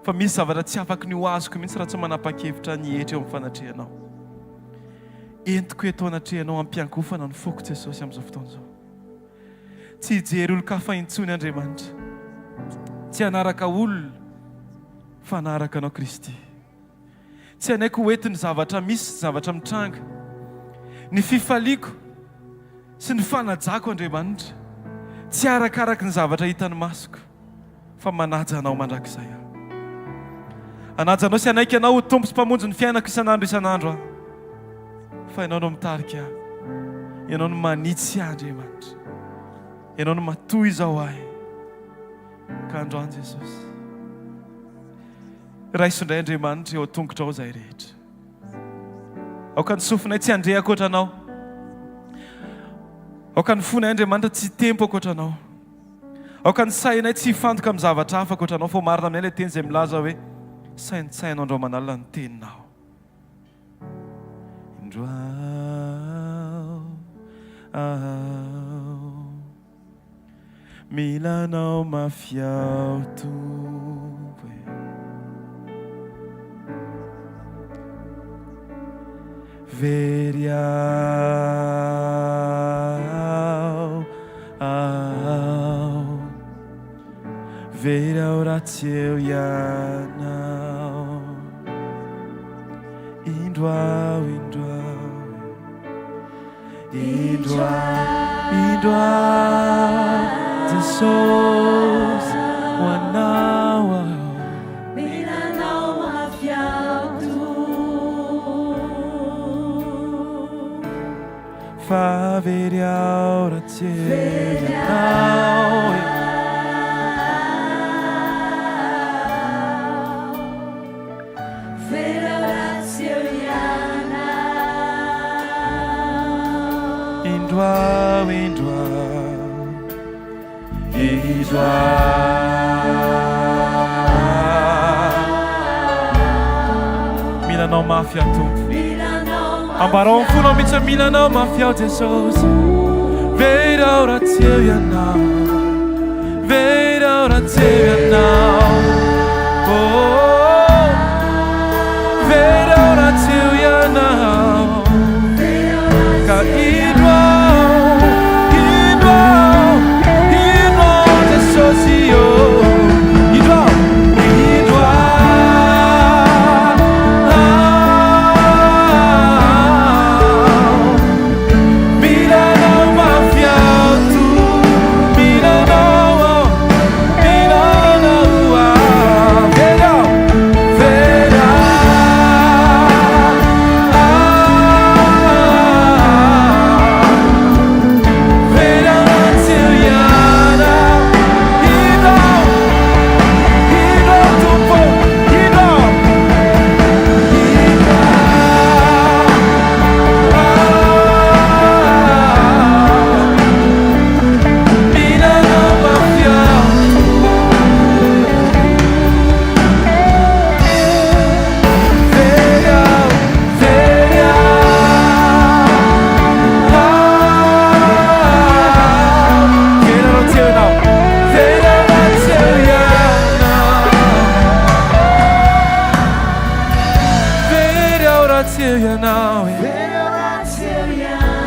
Fa misy zavatra tsy afaky ny ho azoko mihitsy raha tsy manapa-kevitra ny hihetra eo amin'ny fanatrehanao. Entiko eto anatrehanao ampiankofana ny foko Jesosy amin'izao fotoana izao. Tsy hijery olon-kafa intsony Andriamanitra. Tsy hanaraka olona fa hanaraka Anao Kristy. Tsy hanaiky ho entin'ny zavatra misy sy zavatra mitranga. Ny fifaliako sy ny fanajako Andriamanitra tsy arakaraky ny zavatra hitan'ny masoko fa manaja Anao mandrakizay aho. Hanaja Anao sy hanaiky Anao ho Tompo sy Mpamonjy ny fiainako isan'andro isan'andro aho. Fa Ianao no mitarika ahy. Ianao no manitsy ahy Andriamanitra. Ianao no matoy izao ahy. Ka androany Jesosy. Raiso indray Andriamanitra eo an-tongotrao izahay rehetra. Aoka ny sofinay tsy handre ankoatra Anao. Aoka ny fonay Andriamanitra tsy hitempo ankoatra Anao. Aoka ny sainay tsy hifantoka amin'ny zavatra hafa ankoatra Anao, fa marina aminay ilay teny izay milaza hoe saintsaino andro aman'alina ny teninao. Indro aho, aho. Mila anao mafy aho Tompo e. Very aho, aho. Very aho raha tsy eo ianao. Indro aho, indro aho. Indro aho, indro aho, Jesosy, ho Anao aho. Mila Anao mafy aho Tompo. Fa very aho raha tsy eo Ianao. Very aho raha tsy eo Ianao. Indro aho, indro aho, indro aho. Mila Anao mafy aho Tompo. Ambarao amin'ny fonao mihitsy hoe mila Anao mafy aho Jesosy. Very aho raha tsy eo Ianao. Very aho raha tsy eo Ianao. Oh, very aho raha tsy eo Ianao. Ka indro aho, indro aho, indro aho Jesosy oh. Indro aho, indro aho. Mila anao mafy aho Tompo, mila anao aho, mila anao aho. Very aho, very aho. Very aho raha tsy eo Ianao. Indro aho, indro aho Tompo, indro aho, indro aho. Very aho raha tsy eo ianao e. Very aho raha tsy eo ianao.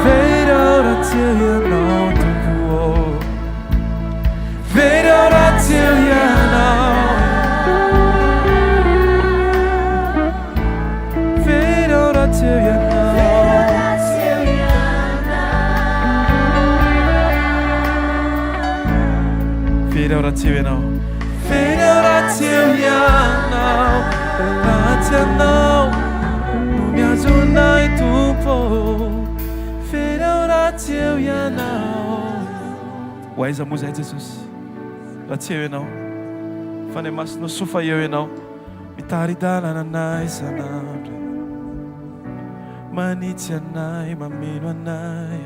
Very aho raha tsy eo ianao Tompo ô. Very aho raha tsy eo ianao. Very aho raha tsy eo ianao. Very aho raha tsy eo ianao. Very aho raha tsy eo ianao. Very aho raha tsy eo ianao. Raha tsy ianao no mihazona ahy Tompo ô. Very aho raha tsy eo ianao. Ho aiza moa izahay Jesosy raha tsy eo ianao. Fanahy Masinao soa fa eo ianao. Mitari-dalana anay isan'andro. Manitsy anay, mameno anay.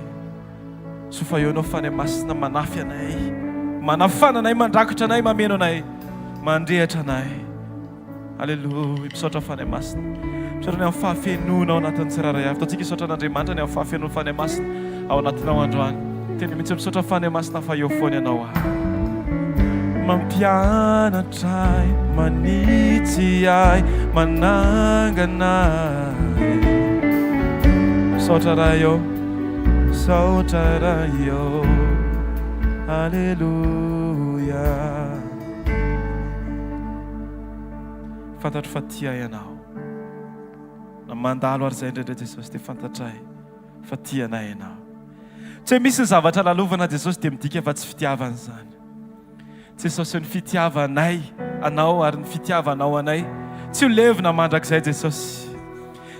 Soa fa eo Ianao Fanahy Masina manafy anay, manafana anay, mandrakotra anay, mameno anay, mandrehatra anay. Aleloia. Misaotra Fanahy Masina. Misaotra ny amin'ny fahafenoana ao anatin'ny tsirairay avy. Ataontsika hisaotra an'Andriamanitra ny amin'ny fahafenoan'ny Fanahy Masina ao anatinao androany. Tena mihitsy misaotra Fanahy Masina fa eo foana Ianao aho. Mampianatra ahy, manitsy ahy, manangana ahy. Misaotra Ray ô, misaotra Ray ô, Aleloia. Fantatro fa tia ahy Ianao. Na mandalo ary izay indraindray Jesosy dia fantatray fa tia anay Ianao. Tsy hoe misy ny zavatra lalovana Jesosy dia midika fa tsy fitiavana izany. Jesosy ny fitiavanay Anao ary ny fitiavanao anay tsy ho levona mandrakizay Jesosy.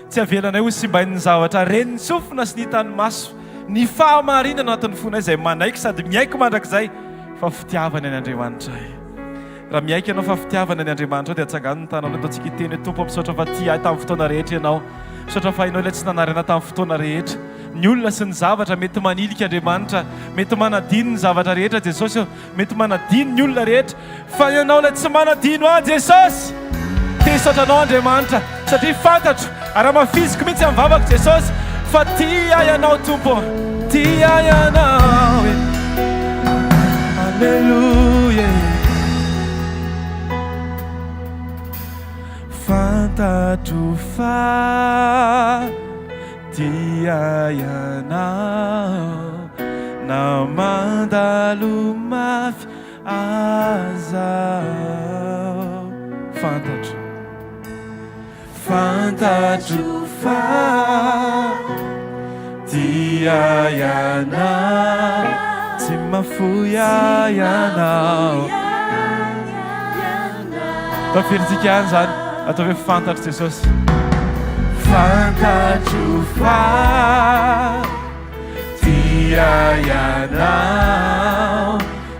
Tsy avelanay ho simbain'ny zavatra ren'ny sofina sy ny hitan'ny maso ny fahamarinana anatin'ny fonay izay manaiky sady miaiky mandrakizay fa fitiavana ny Andriamanitray. Raha miaiky ianao fa fitiavana ny Andriamanitrao dia atsangano ny tananao ataontsika hiteny hoe Tompo misaotra fa tia ahy tamin'ny fotoana rehetra Ianao. Misaotra fa Ianao ilay tsy nanary anah tamin'ny fotoana rehetra. Ny olona sy ny zavatra mety manilika Andriamanitra, mety manadino ny zavatra rehetra Jesosy ô, mety manadino ny olona rehetra, fa Ianao ilay tsy manadino ahy Jesosy. Te hisaotra Anao Andriamanitra satria fantatro ary hamafisiko mihitsy amin'ny vavako Jesosy fa tia ahy Ianao Tompo ô, tia ahy Ianao e. Aleloia e. Fantatro fa Tia ianao na mandalo mafy aza aho. Fantatro, fantatro fa tia ianao, tsy mahafoy ahy ianao. Tafiditsika ihany izany, ataovy hoe fantatro Jesosy. Fantatro fa tia ianao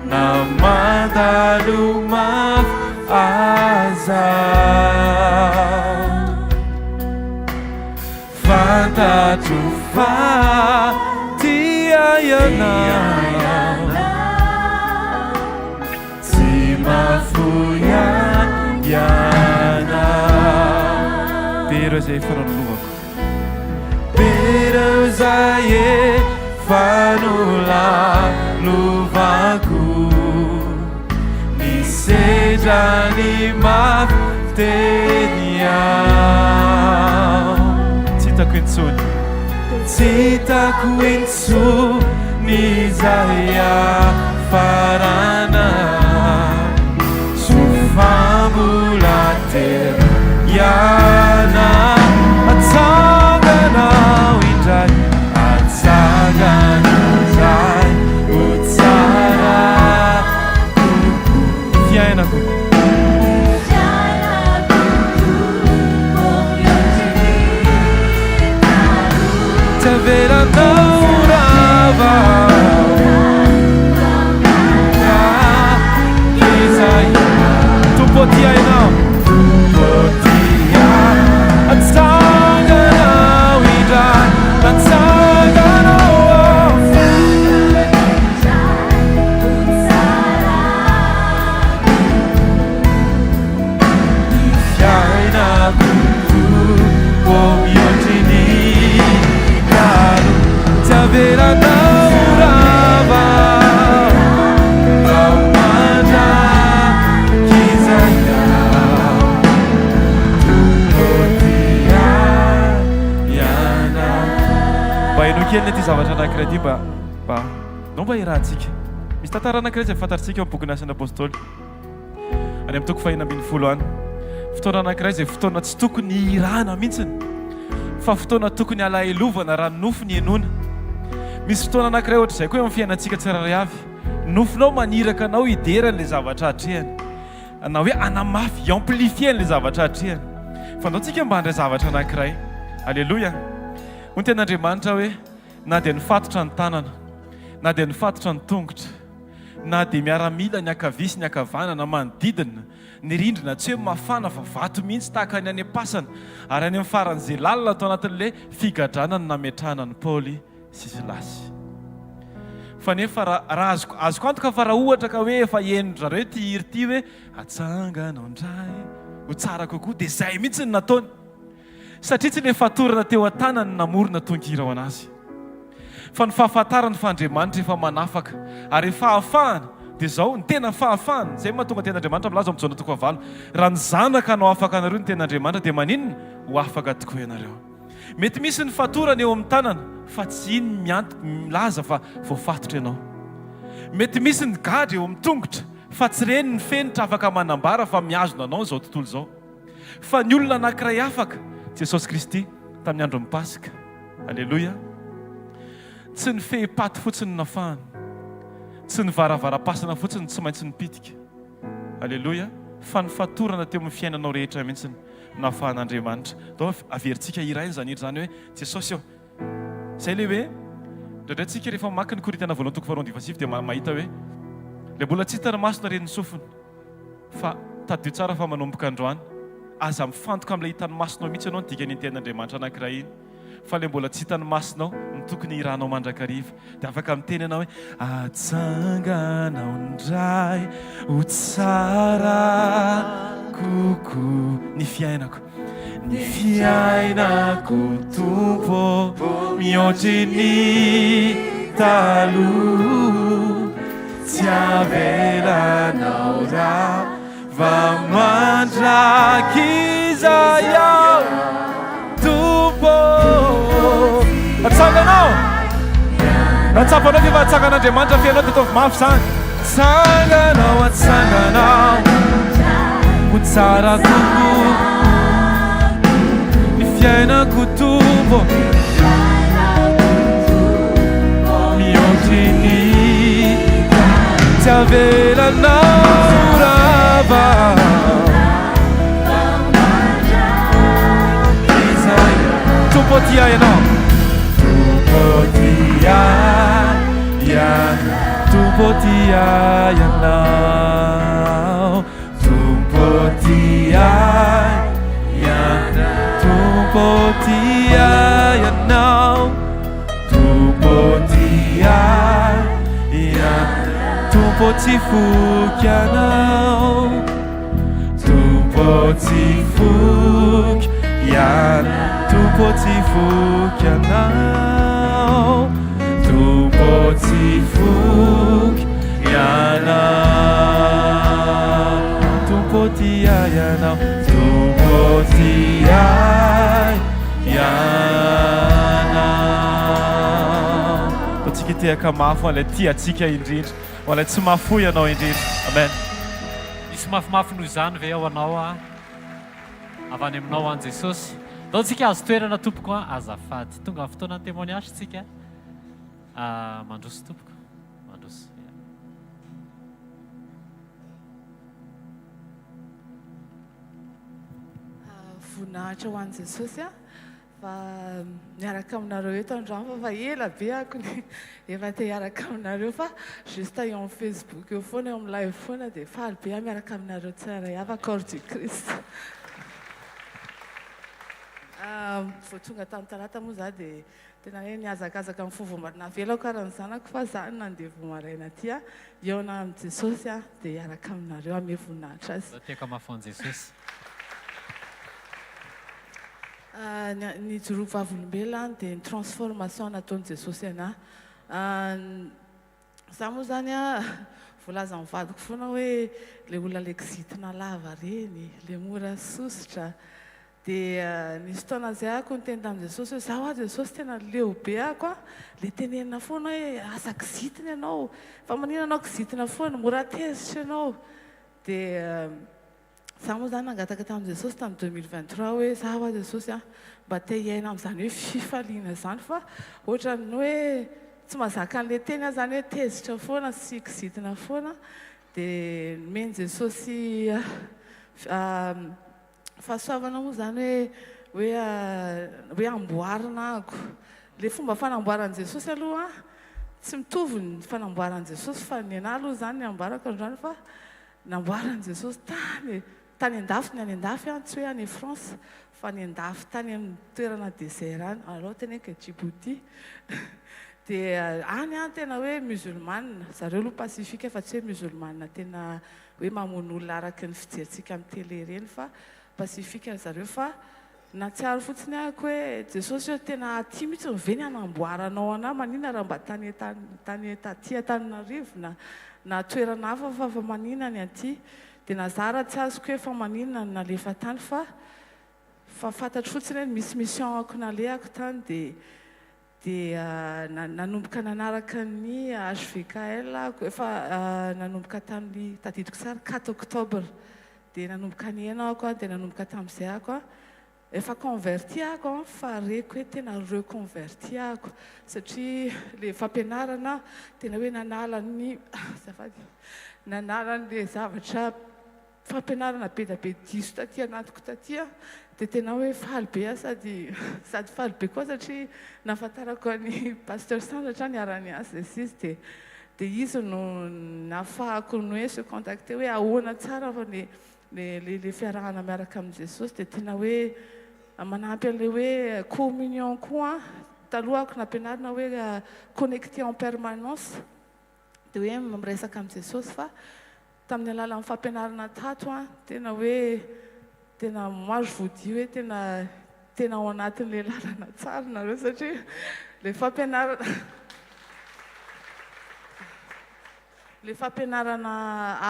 na mandalo mafy aza. Fantatro fa tia ianao. Tsy mahafoy ahy ianao. Be ireo izay efa nanolovako. Be ireo izay efa nolalovako. Nisedra ny mafy teny aho. Tsy hitako intsony. Tsy hitako intsony izay hiafarana. Soa fa mbola teo ianao. Atsanganao indray, atsanganao indray ho tsara kokoa. Fiainako. Tsy avelanao ho rava Izay Tompo tia ianao Tompo tia Atsanganao indray Atsanganao Ny fiainako Tompo mihoatry ny taloha Tsy avelanao ho rava Raha mandrakizay aho Tompo tia ianao Mba henoy kely ity zavatra anankiray ity mba mba ndao mba hiarahantsika. Misy tantara anankiray izay fantatritsika ao amin'ny bokin'ny Asan'ny Apôstôly. Any amin'ny toko fahena 16 any. Fotoana anankiray izay fotoana tsy tokony hihirana mihitsiny, fa fotoana tokony halahelovana raha ny nofo ny henoina. Misy fotoana anankiray ohatr'izay koa eo amin'ny fiainantsika tsirairay avy. Nofinao maniraka anao hidera an'ilay zavatra atrehany, na hoe hanamafy, hi-amplifier an'ilay zavatra atrehany. Fa ndao tsika mba handray zavatra anankiray. Aleloia! Hoy ny tenin'Andriamanitra hoe, Na dia nifatotra ny tanana, na dia nifatotra ny tongotra, na dia miaramila ny ankavia sy ny ankavanana manodidina ny rindrina tsy hoe mafana fa vato mihitsy tahaka ny any am-pasana ary any amin'ny faran'izay lalina tao anatin'ilay figadrana no nametrahana an'i Paoly sy Silasy. Fa nefa raha raha azoko azoko antoka fa raha ohatra ka hoe efa henon-dry zareo ity hira ity hoe atsangano indray ho tsara kokoa dia izay mihitsy no nataony. Satria tsy ilay fatorana teo an-tanany no namorona tononkira ho an'azy. Fa ny fahafantarany fa Andriamanitra efa manafaka ary efa ahafahana. Dia izao, ny tena fahafahana, izay no mahatonga ny Tenin'Andriamanitra milaza ao amin'ny Jaona toko fahavalo, raha ny Zanaka no afaka anareo, ny Tenin'Andriamanitra, dia maninona? Ho afaka tokoa ianareo. Mety misy ny fatorana eo amin'ny tanana, fa tsy iny mianto, milaza fa voafatotra ianao. Mety misy ny gadra eo amin'ny tongotra, fa tsy ireny ny fenitra afaka manambara fa mihazona anao izao tontolo izao. Fa ny olona anankiray afaka, Jesosy Kristy, tamin'ny andron'ny Paska. Aleloia! Tsy ny fehi-paty fotsiny no nafahana. Tsy ny varavaram-pasana fotsiny no tsy maintsy nipitika. Aleloia! Fa ny fatorana teo amin'ny fiainanao rehetra mihitsy no nafahan'Andriamanitra. Ndao averintsika hiraina izany hira izany hoe, Jesosy ô! Izay ilay hoe, indraindray tsika rehefa mamaky ny Korintiana voalohany toko faharoa andininy fahasivy dia mahita hoe, ilay mbola tsy hitan'ny maso na ren'ny sofina. Fa tadidio tsara fa manomboka androany, aza mifantoka amin'ilay hitan'ny masonao mihitsy ianao ny dikan'iny tenin'Andriamanitra anankiray iny. Fa ilay mbola tsy hitan'ny masonao no tokony hihiranao mandrakariva. Dia afaka miteny ianao hoe, Atsanganao indray ho tsara kokoa ny fiainako. Ny fiainako Tompo ô, mihoatry ny taloha. Tsy avelanao rava mandrakizay aho Tompo ô. Atsanganao. Raha tsapanao fa efa atsangan'Andriamanitra ny fiainanao dia ataovy mafy izany. Atsanganao, atsanganao ho tsara kokoa ny fiainako Tompo. Mihoatry ny tsy avelanao rava. Izay Tompo tia ianao. Tompo tia ianao. Tompo tia ianao. Tompo tia ianao. Tompo tia ianao. Tompo tia ianao. Tompo tsy foky anao. Tompo tsy foky ianao. Tompo tsy foky anao. Tompo tsy foky ianao. Tompo tia ianao. Tompo tia ianao. Ataontsika hitehaka mafy ho an'ilay tia antsika indrindra, ho an'ilay tsy mahafoy anao indrindra. Amen. Misy mafimafy noho izany ve ao anao a? Avy any aminao an Jesosy. Ndao tsika azo toerana tompoko a, azafady. Tonga amin'ny fotoanan'ny témoignage tsika. Ah, mandroso tompoko. Mandroso. Voninahitra ho an'i Jesosy a. Fa miaraka aminareo eto androany fa efa ela be ako ny efa te hiaraka aminareo fa juste eo amin'ny Facebook eo foana eo amin'ny live foana dia faly be aho miaraka aminareo tsirairay avy Corps du Christ. Vao tonga tamin'ny talata moa za dia tena hoe nihazakazaka mifoha vao maraina, navelako ary ny zanako fa za no nandeha vao maraina aty hihaona amin'i Jesosy aho dia hiaraka aminareo hanome voninahitra azy. Tiako hamafy ho an'i Jesosy. Ny nijoroako vavolombelona dia ny transformation nataon'i Jesosy anah. Za moa zany voalazan'ny vadiko foana hoe le olona le kizitina lava reny, le mora sosotra. Dia nisy fotoana zay ako niteny tamin'i Jesosy hoe za hoa Jesosy tena leo be ako a, le tenenina foana hoe aza kizitina ianao, fa maninona ianao kizitina foana, mora tezitra ianao. Dia Za moa zany nangataka tamin'i Jesosy tamin'ny 2023 hoe za hoa Jesosy a, mba te hiaina amin'izany hoe fifaliana izany fa ohatran'ny hoe tsy mahazaka an'ilay teny aho zany hoe tezitra foana sy kizitina foana dia nomen'i Jesosy fahasoavana moa zany hoe hoe hoe amboarina ahako. Ilay fomba fanamboaran'i Jesosy aloha tsy mitovy ny fanamboaran'i Jesosy fa ny anah aloha izany ny amboarako androany fa Namboaran'i Jesosy tany tany an-dafy, ny any an-dafy an, tsy hoe any France, fa any an-dafy tany amin'ny toerana désert any, aleo teneniko e, Djibouti. Dia any an tena hoe musulmane, zareo aloha pacifique fa tsy hoe musulmane tena hoe mamono olona araka ny fijerintsika amin'ny télé ireny fa pacifique ry zareo fa. Nahatsiaro fotsiny ahako hoe Jesosy ô tena aty mihitsy ve ny hanamboaranao anah maninona raha mba tany tany taty Antananarivo na na toerana hafa fa fa maninona ny aty dia na za raha tsy azoko hoe fa maninona no nalefa tany fa fa fantatro fotsiny hoe misy mission-ako nalehako tany dia dia nanomboka nanaraka ny HVKL aho efa nanomboka tamin'ny tadidiko tsara quatre octobre dia nanomboka nihena aho dia nanomboka tamin'izay aho efa converti aho fa reko hoe tena reconverti aho satria le fampianarana tena hoe nanala ny azafady nanala an'le zavatra Fampianarana be dia be diso taty anatiko taty aho dia tena hoe faly be aho sady sady faly be koa satria nahafantarako an'i Pasteur Sandratra niara-niasa izay sy izy dia dia izy no nahafahako ny hoe se contacter hoe ahoana tsara fa ny le le le fiarahana miaraka amin'i Jesosy dia tena hoe manampy an'ilay hoe communion koa taloha ako nampianarina hoe connecter en permanence dia hoe miresaka amin'i Jesosy fa Tamin'ny alalan'ny fampianarana tato an, tena hoe tena moi je vous dis hoe tena tena ao anatin'ilay lalana tsara nareo satria ilay fampianarana ilay fampianarana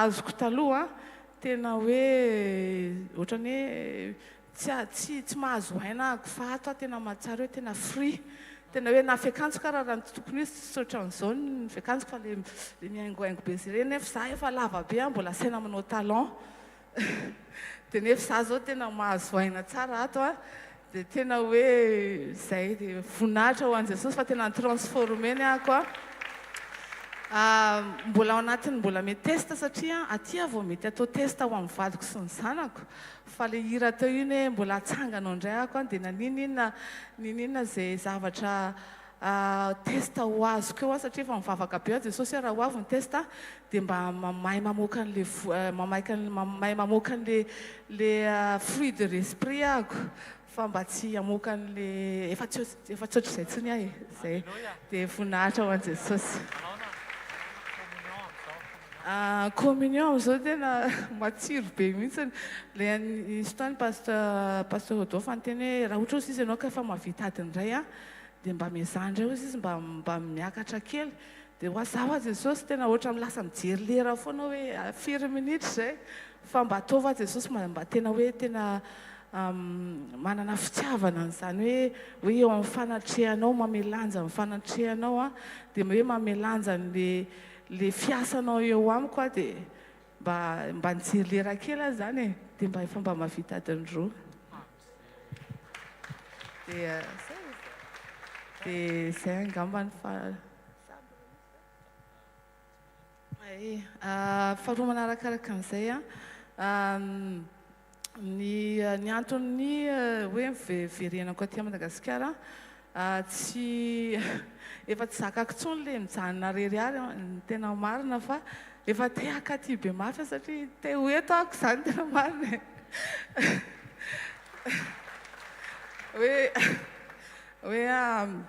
azoko taloha tena hoe ohatran'ny hoe Tsy tsy tsy mahazo aina ahako fa ato aho tena mahatsiaro hoe tena free. Tena hoe na fiakanjoko ara raha ny tokony ho izy tsy ohatran'izao ny fiakanjoko fa le le mihaingohaingo be zay ireny nefa za efa lava be aho mbola asaina manao talon. Dia nefa za zao tena mahazo aina tsara ato a. Dia tena hoe zay dia voninahitra ho an'i Jesosy fa tena ni-transformer-ny ahako a. Mbola ao anatin'ny mbola mety test satria aty aho vao mety atao test ho an'ny vadiko sy ny zanako. Fa le hira teo iny hoe mbola atsanganao indray ako an dia na ninoninona ninoninona ze zavatra test ho azoko eo an satria efa mivavaka be aho Jesosy hoe raha ho avy ny test dia mba mahay mamoaka an'le mamaika mahay mamoaka an'le le fruit de l'esprit ahako fa mba tsy hamoaka an'le efa tsy efa tsy ohatr'izay intsony aho e zay dia voninahitra ho an'i Jesosy. Communion amin'izao tena matsiro be mihitsy. Ilay nisy fotoana pasteur pasteur Rodolphe niteny hoe raha ohatra hozy izy ianao ka efa mahavita adiny iray an, dia mba miezaha indray hozy izy mba mba miakatra kely. Dia hoa za hoa Jesosy tena ohatra lasa mijery lera foana hoe firy minitra izay fa mba ataovy hoa Jesosy mba tena hoe tena manana fitiavana an'izany hoe hoe eo amin'ny fanatrehanao mamehy lanja ny fanatrehanao an, dia hoe mamehy lanja an'ilay Le fiasanao eo amiko aho dia mba mba nijery lera kely aho zany e, dia mba efa mba mahavita adiny roa. Dia zay e. Dia zay angambany fa Ay, faharoa manarakaraka an'izay an, Ny ny anton'ny hoe miverenako aty Madagasikara tsy efa tsy zakako intsony ilay mijanona irery ary ny tena marina fa efa te haka aty be mafy aho satria te ho eto aho izany tena marina e. Hoe hoe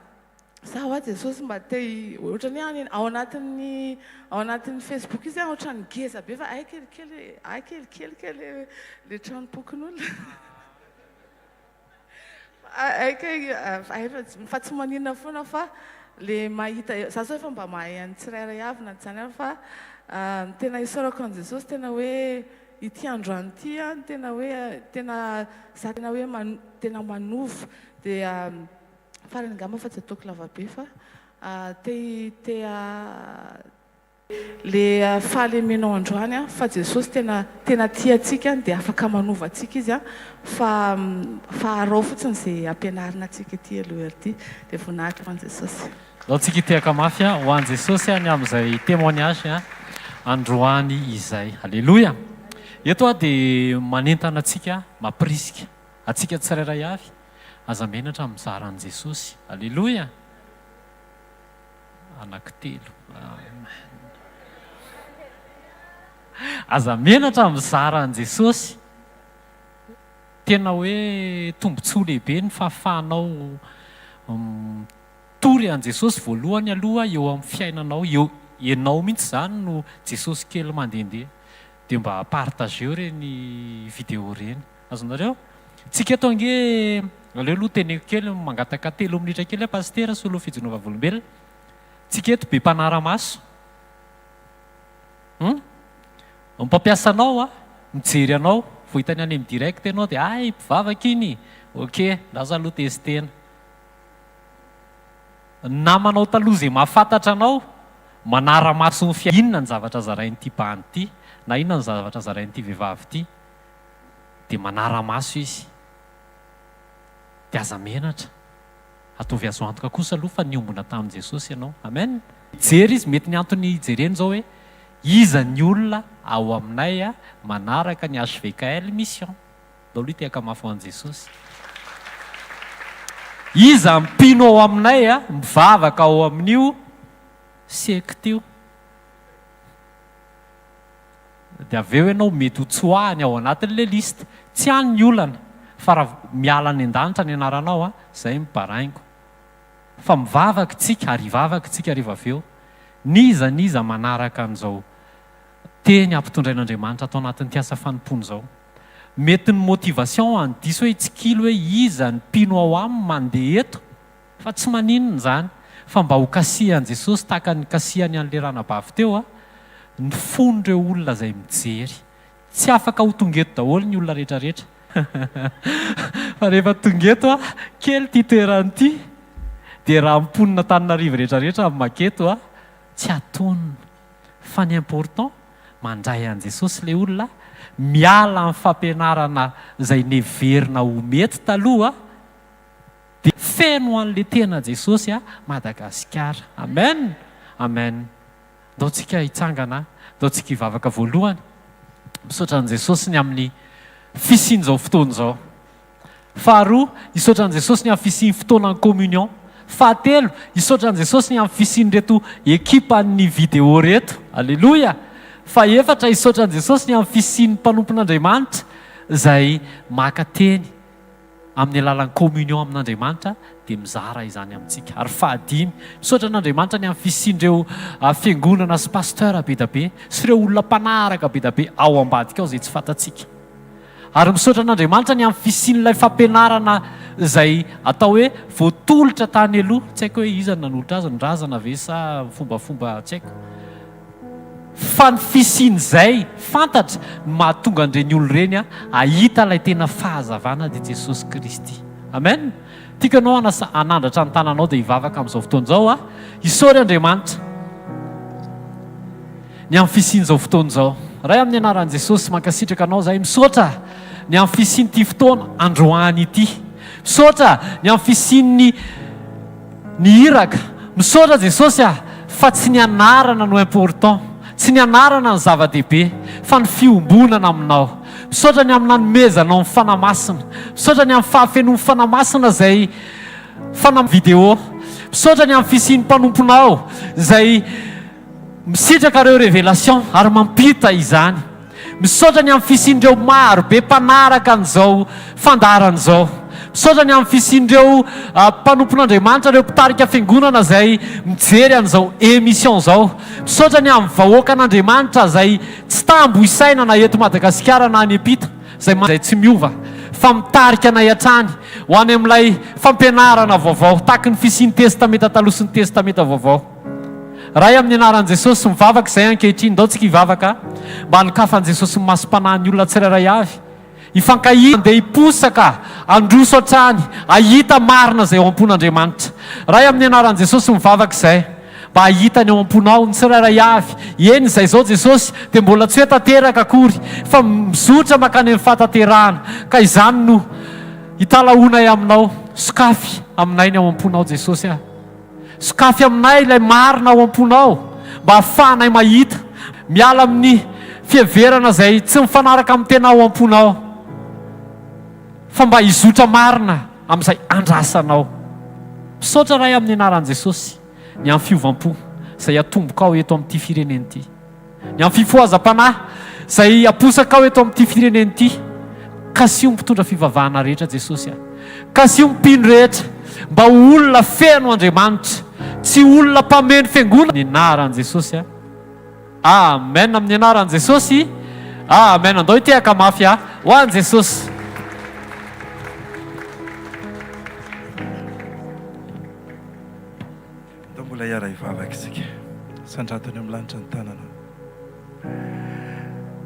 Za hoa Jesosy mba te ohatrany hoe any ao anatin'ny ao anatin'ny Facebook izy ohatrany ngeza be fa hay kelikely hay kelikely kay le le tranom-pokonolona hay kay hay fa tsy maninona foana fa le mahita za zao efa mba mahay an'ny tsirairay avy na tsy izany ary fa ny tena isaorako an'i Jesosy tena hoe ity androany ity an tena hoe tena za tena hoe tena manova dia Farany angamba fa tsy ataoko lavabe fa te te le fahalemenao androany an fa Jesosy tena tena tia antsika dia afaka manova antsika izy an fa fa arao fotsiny ze ampianarina antsika ety aloha ery dia voninahitra ho an'i Jesosy. Ndao tsika hitehaka mafy ho an'i Jesosy ny amin'izay témoignage androany izay. Aleloia! Eto aho dia manentana antsika, mampirisika antsika tsirairay avy Aza menatra mizara an'i Jesosy. Aleloia! Anankitelo. Amen. Aza menatra mizara an'i Jesosy. Tena hoe tombontsoa lehibe ny fahafahanao mitory an'i Jesosy voalohany aloha eo amin'ny fiainanao. Eo ianao mihitsy izany no Jesosy kely mandehandeha. Dia mba partageo ireny vidéo ireny. Azonareo? Tsika eto ange, aleo aloha teneniko kely, mangataka telo minitra kely aho Pasitera, Solo Fijoroana Vavolombelona. Tsika eto be mpanara-maso. Hum? Ny mpampiasa anao a, mijery anao, vao hitany any amin'ny direct ianao dia hay mpivavaka iny, ok, lasa aloha testena. Ny namanao taloha izay mahafantatra anao, manara-maso ny fiainana, inona ny zavatra zarain'ity bandy ity, na inona ny zavatra zarain'ity vehivavy ity, dia manara-maso izy. Dia aza menatra. Ataovy azo antoka kosa aloha fa niombona tamin'i Jesosy ianao. Amen. Mijery izy, mety ny antony hijereny izao hoe iza ny olona ao aminay manaraka ny HVKL mission. Ndao aloha hitehaka mafy ho an'i Jesosy. Iza ny mpino ao aminay mivavaka ao amin'io secte io. Dia avy eo ianao mety ho tsoahiny ao anatin'ilay liste. Tsy any ny olana fa raha miala any an-danitra ny anaranao an, izay no baraingo. Fa mivavaka isika ary hivavaka isika rehefa avy eo. N'iza n'iza manaraka an'izao teny ampitondrain'Andriamanitra ato anatin'ity asa fanompoana izao. Mety ny motivation any diso hoe hitsikilo hoe iza ny mpino ao aminy mandeha eto fa tsy maninona izany fa mba ho kasihan'i Jesosy tahaka ny nikasihany an'ilay ranabavy teo a, ny fon'ireo olona izay mijery. Tsy afaka ho tonga eto daholo ny olona rehetra rehetra fa rehefa tonga eto a, kely ity toerana ity dia raha ny mponin'Antananarivo rehetra rehetra no maketo a, tsy atonina fa ny important mandray an'i Jesosy ilay olona, miala amin'ny fampianarana izay neverina ho mety taloha, dia feno an'ilay tena Jesosy Madagasikara. Amen! Amen. Ndao tsika hitsangana, ndao tsika hivavaka voalohany. Misaotra an'i Jesosy ny amin'ny fisian'izao fotoana izao. Faharoa, hisaotra an'i Jesosy ny amin'ny fisian'ny fotoanan'ny communion. Fahatelo, hisaotra an'i Jesosy ny amin'ny fisian'ireto ekipan'ny vidéo ireto. Aleloia! Fahefatra, hisaotra an'i Jesosy ny amin'ny fisian'ny mpanompon'Andriamanitra izay maka teny amin'ny alalan'ny communion amin'Andriamanitra dia mizara izany amintsika. Ary fahadimy, misaotra an'Andriamanitra ny amin'ny fisian'ireo fiangonana sy pasteur be dia be sy ireo olona mpanaraka be dia be ao ambadika ao izay tsy fantatsika. Ary misaotra an'Andriamanitra ny amin'ny fisian'ilay fampianarana izay atao hoe voatolotra tany aloha, tsy haiko hoe iza no nanolotra azy, ny razana ve sa fombafomba tsy haiko. Fa ny fisian'izay fantatra no mahatonga an'ireny olona ireny hahita ilay tena fahazavana dia Jesosy Kristy. Amen. Tiako ianao hanasa hanandratra ny tananao dia hivavaka amin'izao fotoana izao aho. Isaory Andriamanitra. Ny amin'ny fisian'izao fotoana izao. Ray amin'ny anaran'i Jesosy, mankasitraka Anao izahay. Misaotra ny amin'ny fisian'ity fotoana androany ity. Misaotra ny amin'ny fisian'ny ny iraka. Misaotra Jesosy ah, fa tsy ny anarana no important, tsy ny anarana no zava-dehibe, fa ny fiombonana Aminao. Misaotra ny amin'ny nanomezanao ny Fanahy Masina. Misaotra ny amin'ny fahafenoan'ny Fanahy Masina izay fana video. Misaotra ny amin'ny fisian'ny mpanomponao izay Misitraka ireo révélation ary mampita izany. Misaotra ny amin'ny fisian'ireo maro be mpanaraka an'izao fandaharana izao. Misaotra ny amin'ny fisian'ireo mpanompon'Andriamanitra, ireo mpitarika fiangonana izay mijery an'izao émission izao. Misaotra ny amin'ny vahoakan'Andriamanitra izay tsy tambo isaina na eto Madagasikara na any am-pita, izay izay tsy miova fa mitarika anay hatrany ho any amin'ilay fampianarana vaovao tahaky ny fisian'ny Testamenta Taloha sy ny Testamenta Vaovao. Ray amin'ny anaran'i Jesosy, mivavaka izay ankehitriny, ndao tsika hivavaka mba hanokafan'i Jesosy ny masom-panahin'ny olona tsirairay avy, hifankahita, handeha hiposaka, handroso hatrany, hahita marina izay ao am-pon'Andriamanitra. Ray amin'ny anaran'i Jesosy, mivavaka izay mba hahita ny ao am-ponao ny tsirairay avy. Eny, izay izao Jesosy dia mbola tsy hoe tanteraka akory, fa mizotra mankany amin'ny fahatanterahana, ka izany no italahoanay aminao, sokafy aminay ny ao am-ponao Jesosy a. Sokafy aminay ilay marina ao am-ponao mba hahafahanay mahita, miala amin'ny fiheverana izay tsy mifanaraka amin'ny tena ao am-ponao, fa mba hizotra marina amin'izay andrasanao. Misaotra Ray amin'ny anaran'i Jesosy ny amin'ny fiovam-po izay atombokao eto amin'ity firenena ity. Ny amin'ny fifohazam-panahy izay aposakao eto amin'ity firenena ity. Kasiho ny mpitondra fivavahana rehetra Jesosy a. Kasiho ny mpino rehetra mba ho olona feno Andriamanitra, tsy olona mpameno fiangonana. Amin'ny anaran'i Jesosy a. Amen amin'ny anaran'i Jesosy. Amen. Andao hitehaka mafy a. Ho an'i Jesosy. Sandrato any amin'ny lanitra ny tananao.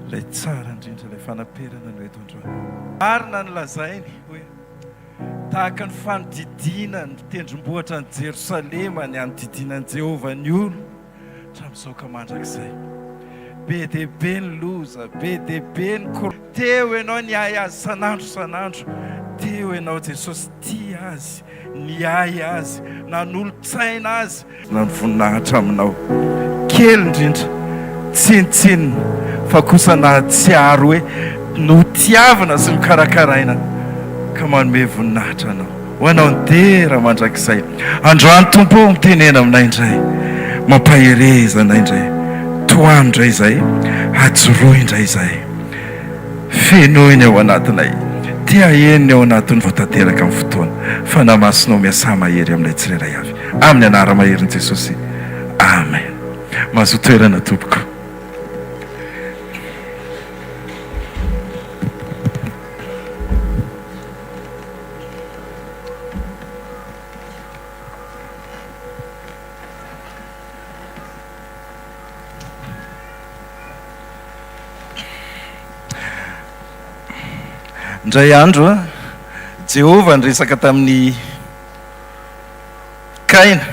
Ilay tsara indrindra, ilay fanaperana no eto androany. Marina ny lazainy hoe tahaka ny fanodidiana ny tendrombohitra an'i Jerosalema ny hanodidinan'i Jehovah ny olony hatramin'izao ka mandrakizay. Be dia be ny loza, be dia be ny korontana. Teo ianao niahy azy sanandro sanandro. Teo ianao Jesosy tia azy, niahy azy, nanolo-tsaina azy. Na ny voninahitra aminao. Kely indrindra, tsinontsinona, fa kosa nahatsiaro hoe notiavina sy nokarakaraina ka manome voninahitra anao. Ho anao ny dera mandrakizay. Androany Tompo ô, mitenena aminay indray, mampahereza anay indray, tohano indray izahay, hajoroy indray izahay. Fenoy ny ao anatinay. Te haheno ny ao anatiny vao tanteraka ny fotoana. Fanahy Masinao miasà mahery aminay tsirairay avy. Amin'ny anara-maherin'i Jesosy. Amen. Mahazoa toerana tompoko. Indray andro, Jehovah niresaka tamin'i Kaina.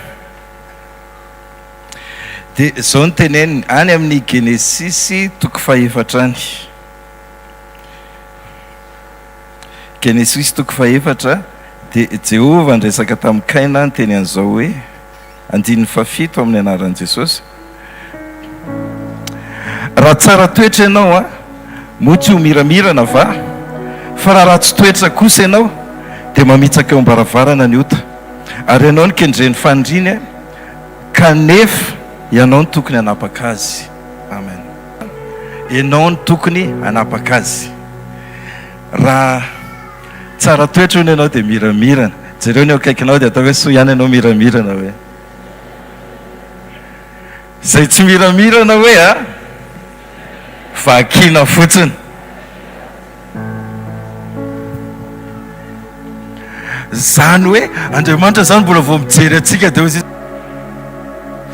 Dia izao no teneniny, any amin'ny Genesisy toko fahefatra any. Genesisy toko fahefatra, dia Jehovah niresaka tamin'i Kaina niteny an'izao hoe, Andininy fahafito amin'ny anaran'i Jesosy. Raha tsara toetra ianao an, moa tsy ho miramirana va? Fa raha ratsy toetra kosa ianao, dia mamitsaka eo am-baravarana ny ota. Ary ianao no kendren'ny faniriany an, kanefa ianao no tokony hanapaka azy. Amen. Ianao no tokony hanapaka azy. Raha tsara toetra hono ianao dia miramirana. Jereo ny eo akaikinao dia atao hoe soa ihany ianao miramirana hoe. Izay tsy miramirana hoe a, vakiana fotsiny. Izany hoe Andriamanitra izany mbola vao mijery antsika dia hoy izy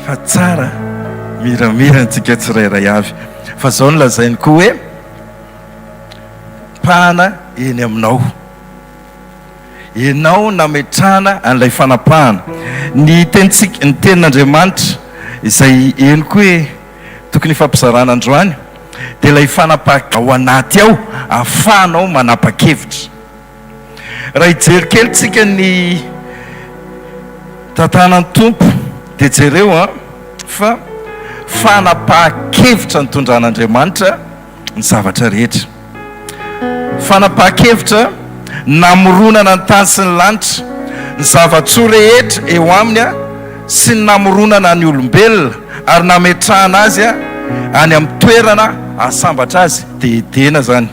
fa tsara miramirana antsika tsirairay avy. Fa izao no lazainy koa hoe Pahana eny aminao. Ianao nametrahana an'ilay fanapahana. Ny tenintsika, ny tenin'Andriamanitra izay henoko hoe tokony hifampizarana androany dia ilay fanapaha ao anaty ao ahafahanao manapa-kevitra. Raha hijery kely tsika ny tantanan'ny Tompo dia jereo an fa fanapahan-kevitra nitondran'Andriamanitra ny zavatra rehetra. Fanapahan-kevitra namoronana ny tany sy ny lanitra, ny zava-tsoa rehetra eo aminy sy ny namoronana ny olombelona ary nametrahana azy any amin'ny toerana hahasambatra azy, dia Edena izany.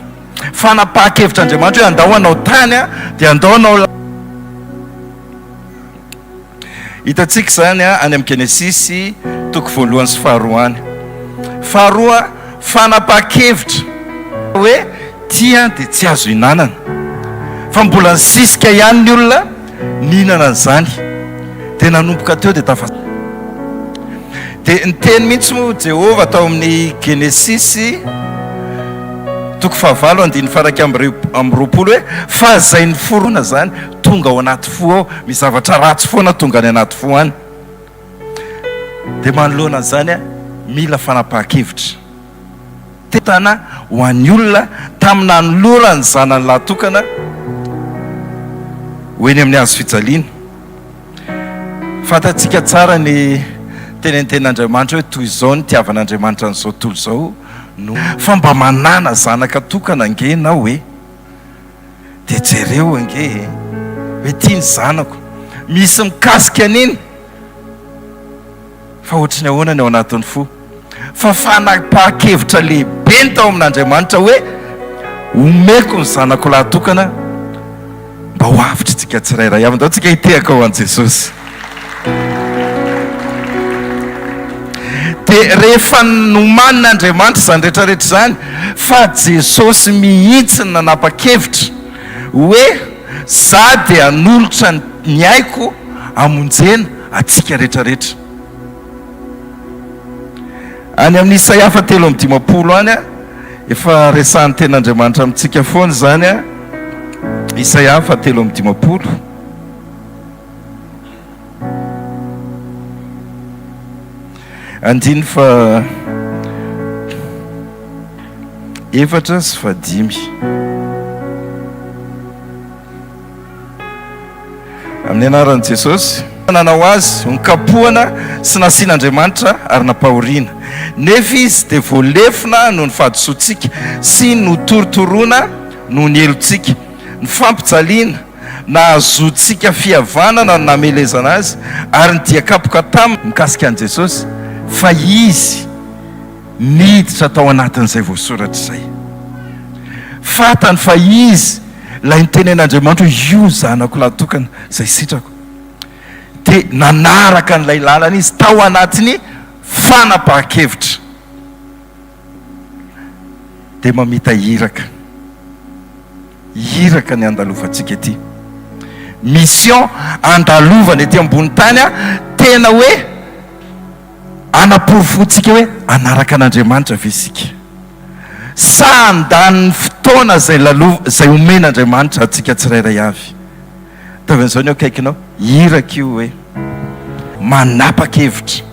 Fanapahan-kevitr'Andriamanitra hoe andao hanao tany dia andao hanao. Hitantsika izany any amin'ny Genesisy toko voalohany sy faharoa any. Faharoa, fanapahan-kevitra hoe tia dia tsy azo ihinanana. Fa mbola nisisika ihany ny olona nihinana an'izany. Dia nanomboka teo dia tafa. Dia niteny mihitsy moa Jehovah tao amin'ny Genesisy toko fahavalo andininy faha-iraika amby roapolo hoe fa izay niforona izany tonga ao anaty fo ao, misy zavatra ratsy foana tonga any anaty fo any. Dia manoloana an'izany, mila fanapahan-kevitra. Tetana ho an'ny olona tamin'ny nanolorany ny zanany lahy tokana ho eny amin'ny hazo fijaliana. Fantatsika tsara ny tenin'ny tenin'Andriamanitra hoe toy izao ny nitiavan'Andriamanitra an'izao tontolo izao no fa mba manàna zanaka tokana ange ianao e! Dia jereo ange e! Hoe ity ny zanako. Misy mikasika an'iny. Fa ohatry ny ahoana ny ao anatin'ny fo? Fa fanapahan-kevitra lehibe ny tao amin'Andriamanitra hoe omeko ny zanako lahy tokana mba ho avotritsika tsirairay avy. Ndao tsika hitehaka ho an'i Jesosy. Dia rehefa nomanin'Andriamanitra izany rehetra rehetra izany, fa Jesosy mihitsy no nanapa-kevitra hoe za dia hanolotra ny aiko hamonjena antsika rehetra rehetra. Any amin'ny Isaia fahatelo amby 50 any, efa resahan'ny Tenin'Andriamanitra amintsika foana izany, Isaia fahatelo amby 50. Andininy faha efatra sy fahadimy. Amin'ny anaran'i Jesosy. Nanao azy ho nokapohana sy nasian'Andriamanitra ary nampahoriana. Nefa izy dia voalefona noho ny fahadisoantsika sy notorotoroana noho ny helotsika. Ny fampijaliana nahazoantsika fihavanana no namelezana azy, ary ny dia kapoka taminy. Mikasika an'i Jesosy, fa izy. Niditra tao anatin'izay voasoratra izay. Fantany fa izy ilay nitenen'Andriamanitra hoe io zanako lahy tokana izay sitrako. Dia nanaraka an'ilay lalana izy tao anatin'ny fanapahan-kevitra. Dia mamita iraka. Iraka ny andalovantsika ety. Mission andalovana ety ambony tany tena hoe Anaporofoantsika hoe hanaraka an'Andriamanitra ve isika, sa handany ny fotoana izay lalova, izay omen'Andriamanitra antsika tsirairay avy? Ataovy an'izao ny eo akaikinao, iraka io hoe manapa-kevitra.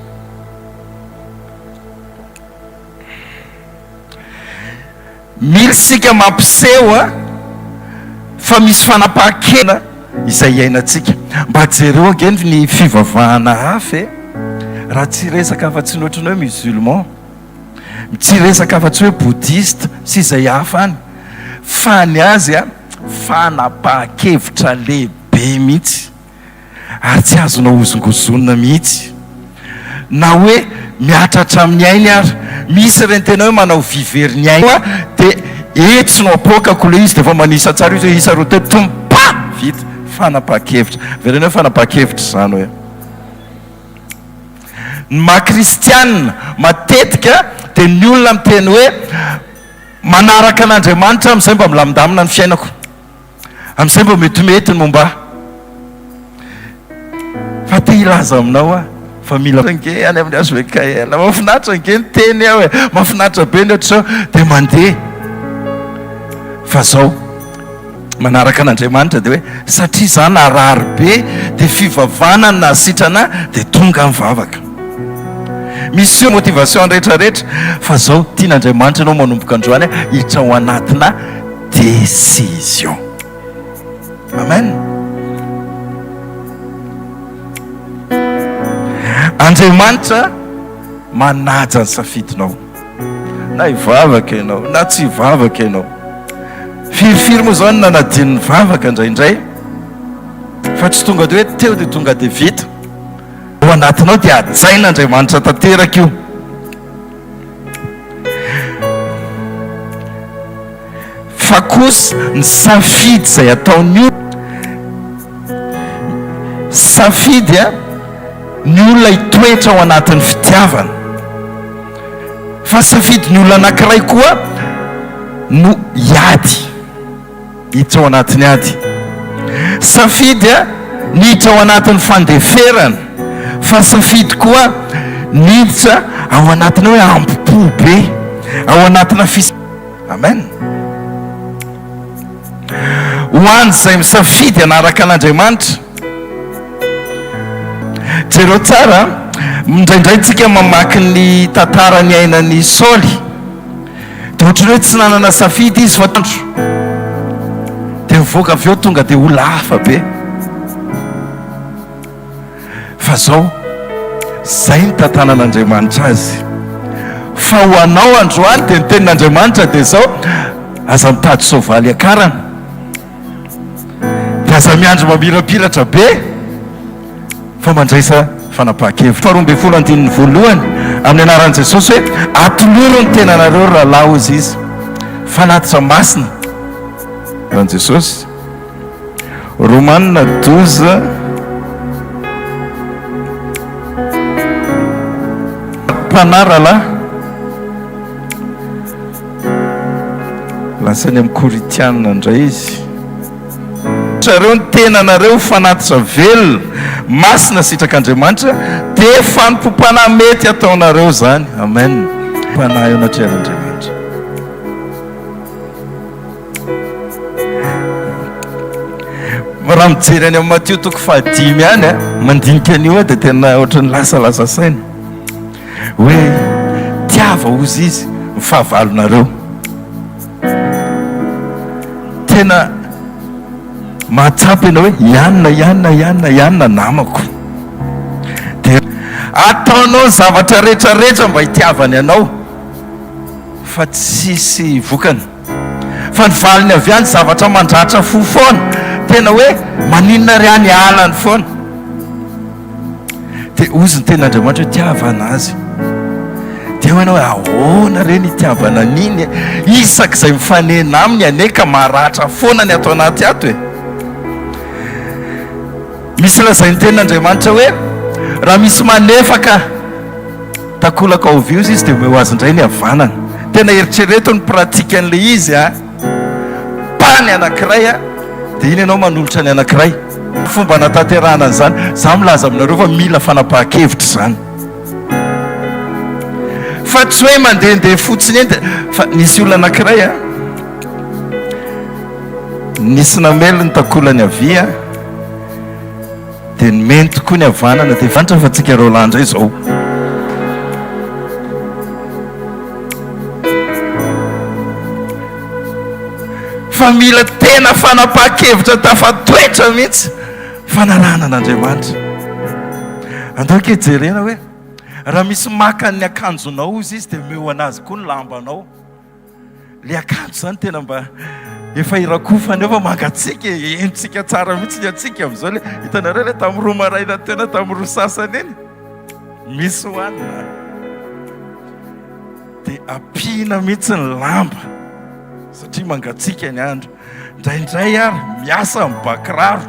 Mila isika mampiseho fa misy fanapahan-kevitra izay iainantsika. Mba jereo ange ny fivavahana hafa e! Raha tsy hiresaka afa-tsy ny ohatran'ny hoe musulman, tsy hiresaka afa-tsy hoe bouddhiste sy izay hafa any, fa ny azy fanapahan-kevitra lehibe mihitsy. ary tsy azonao hozongozonina mihitsy na hoe mihatra hatramin'ny ainy ary misy ireny tena hoe manao vy very ny ainy dia etsy no apoakako ilay izy dia efa manisa tsara izy hoe isa roa telo tom pa vita fanapahan-kevitra avereno hoe fanapahan-kevitra izany hoe ny maha kristianina matetika dia ny olona miteny hoe manaraka an'Andriamanitra amin'izay mba milamindamina ny fiainako. Amin'izay mba metimety ny momba ahy. Fa te hilaza aminao aho fa mila ange any amin'ny HVKL. Mahafinaritra ange ny teny aho e. Mahafinaritra be ny ohatr'izao. Dia mandeha. Fa zao, manaraka an'Andriamanitra dia hoe satria za narary be dia fivavahana no nahasitrana ahy dia tonga mivavaka. Misy motivation rehetra rehetra fa zao tian'Andriamanitra ianao manomboka androany hiditra ao anatina décision. Amen. Andriamanitra manaja ny safidinao. Na hivavaka ianao, na tsy hivavaka ianao. Firifiry moa izao ny nanadino ny vavaka indraindray, fa tsy tonga dia hoe teo dia tonga dia vita. Ao anatinao dia hajain'Andriamanitra tanteraka io. Fa kosa ny safidy izay ataon'ny olona, safidy a, ny olona hitoetra ao anatin'ny fitiavana. Fa safidy ny olona anankiray koa no hiady. Hiditra ao anatin'ny ady. Safidy ny hiditra ao anatin'ny fandeferana, fa safidy koa ny hiditra ao anatin'ny hoe ambo-po be, ao anatina fis. Amen. Ho an'izay misafidy hanaraka an'Andriamanitra. Jereo tsara, indraindray tsika mamaky ny tantara niainan'i Saoly. Dia ohatran'ny hoe tsy nanana safidy izy fa andro. Dia nivoaka avy eo tonga dia olona hafa be. Fa zao, zay ny tantanan'Andriamanitra azy. Fa ho anao androany dia ny tenin'Andriamanitra dia zao, aza mitady soavaly hiakarana. Dia aza miandry mamirapiratra be fa mandraisa fanapahan-kevitra. Faharoa 12 andininy voalohany, amin'ny anaran'i Jesosy hoe, atoloro ny tenanareo ry rahalahy hozy izy, fanatitra masina. An'i Jesosy. Romana 12. Mpanahy rahalahy. Lasa any amin'ny Korintiana indray izy. Trareo ny tenanareo ho fanatitra velona, masina sitrak'Andriamanitra, dia fanompoam-panahy mety ataonareo izany. Amen. Panahy eo anatrehan'Andriamanitra. Raha mijery any amin'ny Matio toko fahadimy any, mandinika an'io aho dia tena ohatran'ny lasalasa saina. Hoe tiava hozy izy ny fahavalonareo. Tena mahatsapa ianao hoe ianona, ianona, ianona, ianona namako. Dia ataonao ny zavatra rehetra rehetra mba hitiavany anao fa tsisy vokany. Fa ny valiny avy any zavatra mandratra fo foana. Tena hoe maninona ary any alany foana. Dia hozy ny tenin'Andriamanitra hoe tiavana azy. Dia hoy ianao hoe ahoana re ny itiavana an'iny e? Isak'izay mifanena aminy anie ka maratra foana ny ato anaty ato e. Misy lazain'ny tenin'Andriamanitra hoe raha misy manefaka takolaka ao viozy izy dia omeo azy indray ny havanana. Tena eritrereto ny pratique an'ilay izy a. Pa ny anankiray a, dia iny ianao manolotra ny anankiray. Fomba anatanterahana an'izany, za milaza aminareo fa mila fanapahan-kevitra izany. Fa tsy hoe mandehandeha fotsiny eny dia, fa nisy olona anankiray a, nisy namely ny takolany havia, dia nomeny tokoa ny havanana, dia fantatra fa tsika roalahy indray izao. Fa mila tena fanapahan-kevitra tafatoetra mihitsy fanarahana an'Andriamanitra. Andao ke jerena hoe raha misy maka ny akanjonao ozy izy dia omeo anazy koa ny lambanao. Le akanjo zany tena mba efa irakofana eo fa mangatsiaka e, henontsika tsara mihitsy ny antsika amin'izao le hitanareo le tamin'ny roa maraina teo na tamin'ny roa sasany iny misy hohanina dia ampiana mihitsy ny lamba satria mangatsiaka ny andro. Indraindray ary miasa ny bakiraro,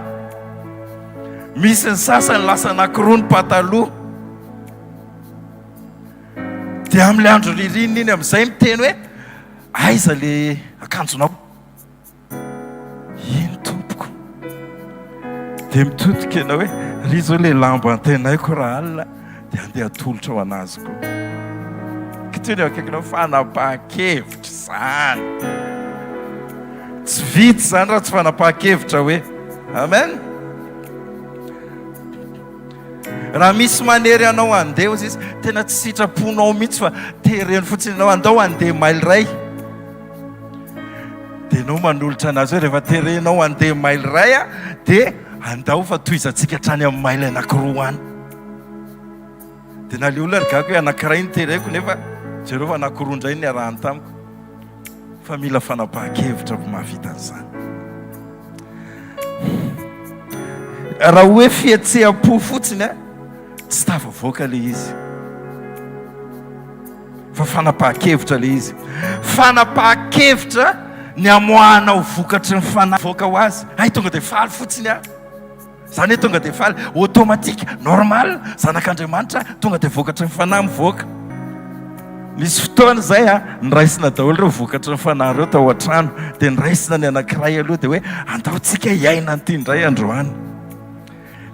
misy ny sasany lasa anankiroa ny pataloha. Dia amin'ilay andro ririnina iny amin'izay miteny hoe aiza le akanjonao? Iny tompoko. Dia mitodika ianao hoe ry izao le lamba antenaiko raha alina dia andeha atolotra ho an'azy koa. Kiteo ny eo akaikinao fanapahan-kevitra izany. Tsy vita izany raha tsy fanapahan-kevitra hoe. Amen. Raha misy manery anao handeha hozy izy, tena tsy sitraponao mihitsy fa tereny fotsiny ianao, andao handeha maily iray. Dia ianao manolotra anazy hoe rehefa terenao handeha maily iray a, dia andao fa tohizantsika hatrany amin'ny maily anankiroa any. Dia na le olona ry gaga hoe anankiray no tereko nefa jereo fa anankiroa indray no niarahany tamiko. Fa mila fanapahan-kevitra vao mahavita an'izany. Raha hoe fihetseham-po fotsiny a, tsy tafavoaka ilay izy. Fa fanapahan-kevitra ilay izy. Fanapahan-kevitra ny hamoahanao vokatry ny fanahy voaka ho azy. Hay tonga dia faly fotsiny aho. Zany hoe tonga dia faly, automatique, normal, zanak'Andriamanitra tonga dia vokatry ny fanahy mivoaka. Nisy fotoana izay a, niraisina daholo ireo vokatry ny fanahy ireo tao an-trano, dia niraisina ny anankiray aloha dia hoe andao tsika hiaina an'ity indray androany.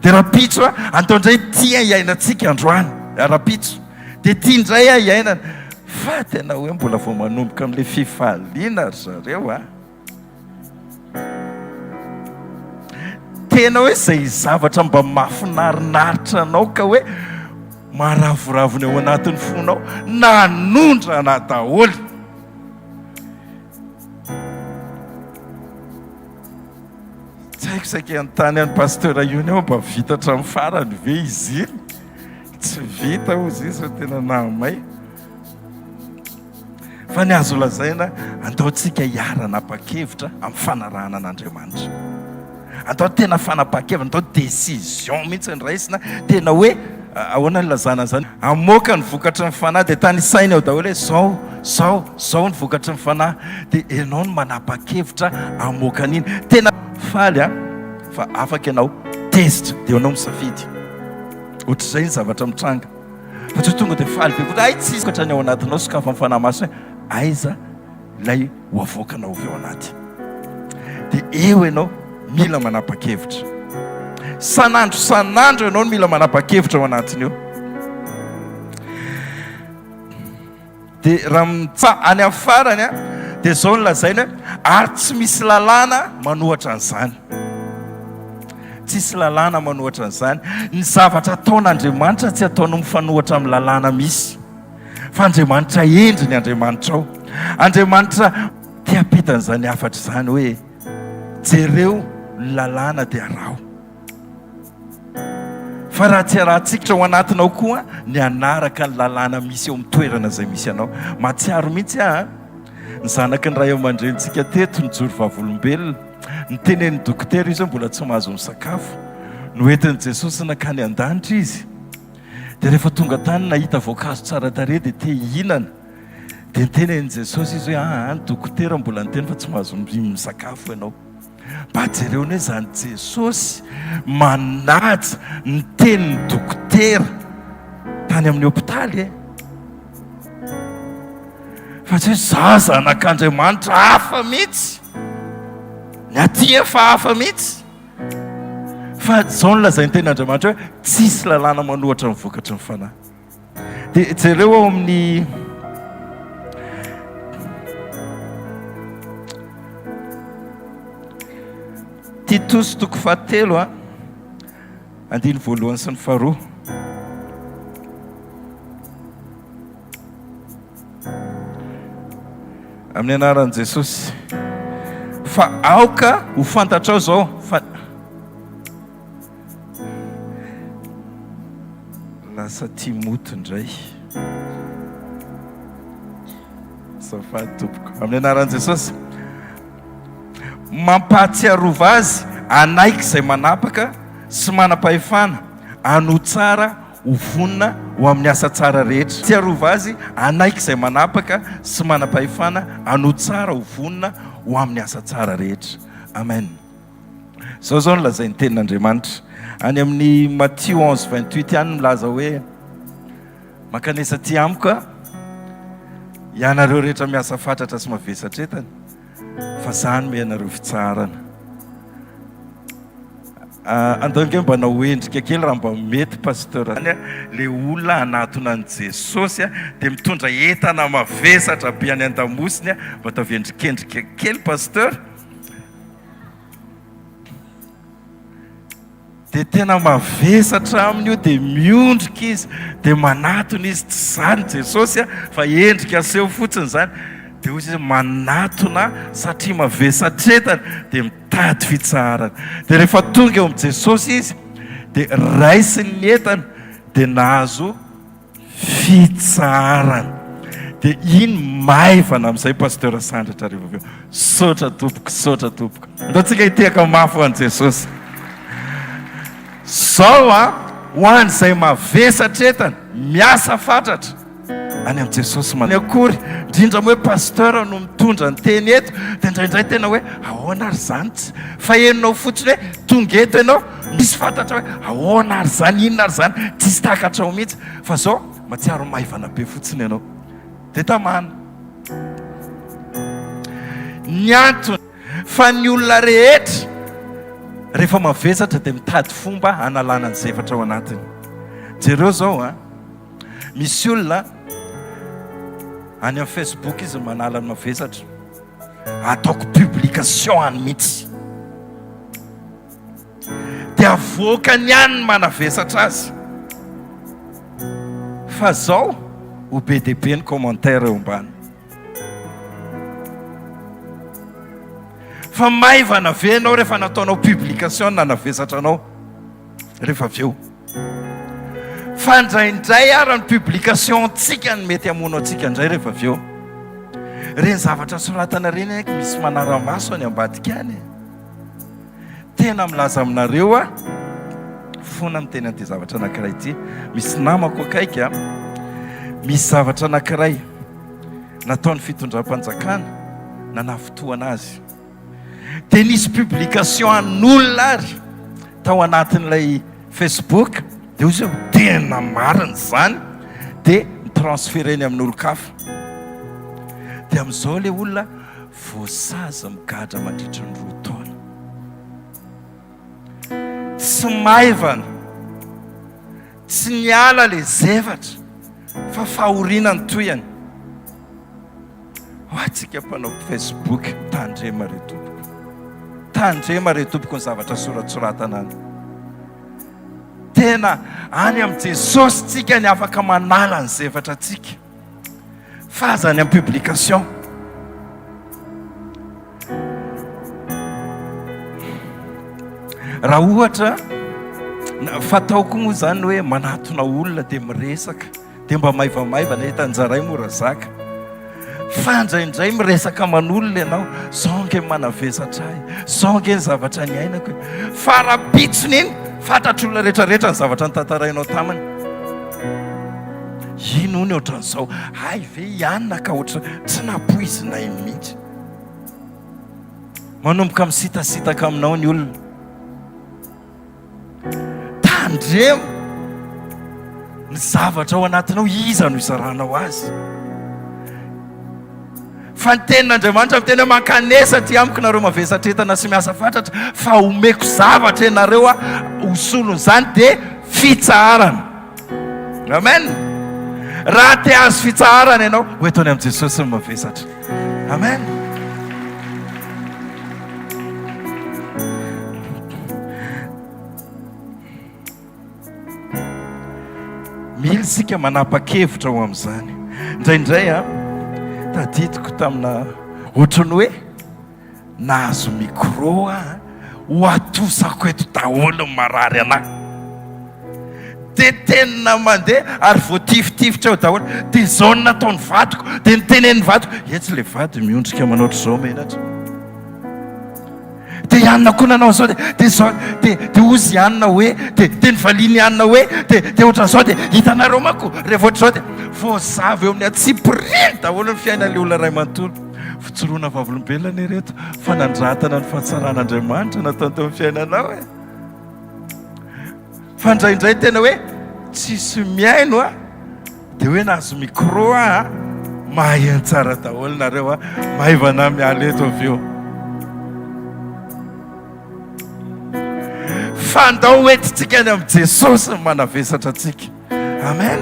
Dia rahampitso a, andao indray ity hiainantsika androany, rahampitso. Dia ity indray a hiainana. Fa tena hoe mbola vao manomboka amin'ilay fifaliana ry zareo a. Tena hoe izay zavatra mba mahafinarinaritra anao ka hoe maharavoravo ny ao anatin'ny fonao, nanondrana daholo. Tsy haiko saika hanontany an'i Pasteur Iony aho mba vita hatramin'ny farany ve izy iny? Tsy vita hozy izy fa tena nahamay. Fa ny azo lazaina, andao tsika hiara-hanapa-kevitra amin'ny fanarahana an'Andriamanitra. Andao tena fanapahan-kevitra, andao décision mihitsy ny raisina, tena hoe ahoana ny ilazana an'izany? Hamoaka ny vokatry ny fanahy, dia tanisaina eo daholo hoe zao, zao, zao ny vokatry ny fanahy. Dia ianao no manapa-kevitra hamoaka an'iny. Tena faly aho fa afaka ianao, tezitra, dia ianao misafidy. Ohatr'izay ny zavatra mitranga. Fa tsy ho tonga dia faly be fotsiny, hay tsy hisy hatrany ao anatinao sokafan'ny Fanahy Masina hoe aiza ilay ho avoakanao avy ao anaty. Dia eo ianao mila manapa-kevitra. Sanandro sanandro ianao no mila manapa-kevitra ao anatin'io. Dia raha fa any amin'ny farany an, dia izao no lazainy hoe, ary tsy misy lalàna manohatra an'izany. Tsisy lalàna manohatra an'izany. Ny zavatra ataon'Andriamanitra tsy ataony mifanohatra amin'ny lalàna misy. Fa Andriamanitra hendry ny Andriamanitrao. Andriamanitra te hampita an'izany hafatra izany hoe, jereo ny lalàna dia araho. Fa raha tsy arahantsika ao anatinao koa ny hanaraka ny lalàna misy eo amin'ny toerana izay misy anao. Mahatsiaro mihitsy aho ny zanaky ny ray aman-drenintsika teto nijoro vavolombelona. Nitenenin'ny dokotera izy hoe mbola tsy mahazo misakafo. Noentin'i Jesosy nankany an-danitra izy. Dia rehefa tonga tany nahita voankazo tsara tarehy dia te hihinana. Dia nitenenin'i Jesosy izy hoe aa ny dokotera mbola niteny fa tsy mahazo misakafo ianao. Mba jereo anie izany Jesosy manaja ny tenin'ny dokotera tany amin'ny hopitaly e. Fa tsy hoe za zanak'Andriamanitra hafa mihitsy. Ny aty efa hafa mihitsy. Fa izao no lazain'ny tenin'Andriamanitra hoe tsisy lalàna manohatra ny vokatry ny fanahy. Dia jereo ao amin'ny Titosy toko fahatelo a, andiny voalohany sy ny faharoa. Amin'ny anaran'i Jesosy. Fa aoka ho fantatrao izao fa Lasa Timoty indray. Azafady tompoko. Amin'ny anaran'i Jesosy. Mampahatsiarova azy hanaiky izay manapaka sy manam-pahefana, hanoa tsara, ho vonona ho amin'ny asa tsara rehetra. Tsiarova azy hanaiky izay manapaka sy manam-pahefana, hanoa tsara, ho vonona ho amin'ny asa tsara rehetra. Amen. Izao izao no lazain'ny tenin'Andriamanitra. Any amin'ny Matio 11, 28 ihany milaza hoe, Mankanesa aty amiko ianareo rehetra miasa fatratra sy mavesatra entana, fa za hanome anareo fitsaharana. Ah, andao ange mba hanao endrika kely raha mba mety pasteur. Zany le olona hanatona an'i Jesosy dia mitondra entana mavesatra be any an-damosiny, mba ataovy endrikendrika kely pasteur. Dia tena mavesatra aminy io, dia miondrika izy, dia manatona izy, tsy izany Jesosy a, fa endrika aseho fotsiny izany, dia hoy izy manatona satria mavesatretana, dia mitady fitsaharana. Dia rehefa tonga eo amin'i Jesosy izy, dia raisiny ny entana, dia nahazo Fitsaharana. Dia iny maivana amin'izay Pasteur Sandratra rehefa avy eo. Misaotra tompoko, misaotra tompoko. Andao tsika hitehaka mafy ho an'i Jesosy. Zao a, ho an'izay mavesatra entana, miasa fatratra any amin'i Jesosy manao akory, indrindra moa hoe pasteur no mitondra ny teny eto, dia indraindray tena hoe ahoana ary izany tsy fa henonao fotsiny hoe tonga eto ianao, Misy fantatra hoe ahoana ary izany, inona ary izany, tsisy takatrao mihitsy. Fa zao, mahatsiaro maivana be fotsiny ianao. Dia tamana. Ny antony, fa ny olona rehetra rehefa mavesatra dia mitady fomba hanalana ny zevatra ao anatiny. Jereo zao an, misy olona any amin'ny Facebook izy manala ny mavesatra. Ataoko publication any mihitsy. Dia avoakany ihany ny manavesatra azy. Fa zao ho be dia be ny commentaire eo ambany. Fa maivana ve ianao rehefa nataonao publication nanavesatra anao rehefa avy eo? Fa indraindray ara ny publication ntsika no mety hamono antsika indray rehefa avy eo. Ireny zavatra soratana ireny aky misy manara-maso any ambadika any e. Tena milaza aminareo aho, fona miteny an'ity zavatra anankiray ity. Misy namako akaiky a, misy zavatra anankiray nataon'ny fitondram-panjakana nanafintohana azy. Dia nisy publication an'olona ary tao anatin'ilay Facebook, dia hoy izy hoe tena marina izany, dia ni-transférer-ny amin'olon-kafa. Dia amin'izao ilay olona Voasazy migadra mandritry ny roa taona. Tsy maivana, tsy niala le zevatra fa fahoriana ny tohiny. Ho antsika mpanao Facebook, tandrema re tompoko. Tandrema re tompoko ny zavatra soratsoratana any. Tena any amin'i Jesosy tsika ny afaka manala ny zevatra antsika. Fa aza any amin'ny publication. Raha ohatra fatao koa moa izany hoe manatona olona dia miresaka dia mba maivamaivana hitanjaray moa razaka fa indraindray miresaka aman'olona ianao zao nge manavesatra ahy zao nge ny zavatra niainako e fa rahampitsony iny fantatr'olona rehetrarehetra ny zavatra notantarainao taminy ino hono ohatran'izao hay ve i Anna ka ohatra tsy nampoizinay mihitsy manomboka misitasitaka aminao ny olona Tandremo ny zavatra ao anatinao, iza no izaranao azy? Fa ny tenin'Andriamanitra miteny hoe mankanesa aty amiko nareo mavesatretana sy miasa fatratra fa omeko zavatra ianareo a ho solon'izany dia fitsaharana. Amen. Raha te hahazo fitsaharana ianao, ho eto any amin'i Jesosy ny mavesatra. Amen. Mila isika manapa-kevitra ho amin'izany. Indraindray a, tadidiko tamina ohatran'ny hoe Nahazo micro aho ho atosako eto daholo ny marary anah. Dia tena mandeha ary voatifitifitra eo daholo. Dia izao no nataon'ny vadiko, dia nitenenin'ny vadiko, etsy ilay vady miondrika manao ohatr'izao menatra. Dia i Anna koa nanao an'izao, dia dia izao, dia dia hozy i Anna hoe, dia dia nivalian'i Anna hoe, dia dia ohatran'izao, dia hitanareo manko rehefa ohatr'izao dia voazava eo amin'ny antsipiriany daholo ny fiainan'ilay olona iray manontolo. Fijoroana vavolombelona anie ireto fanandratana ny fahatsaran'Andriamanitra nataony teo amin'ny fiainanao e. Fa indraindray tena hoe tsisy mihaino a, dia hoe nahazo micro a, maheno tsara daholo nareo a, maivana miala eto avy eo. Fa ndao hoentintsika any amin'i Jesosy ny manavesatra antsika. Amen.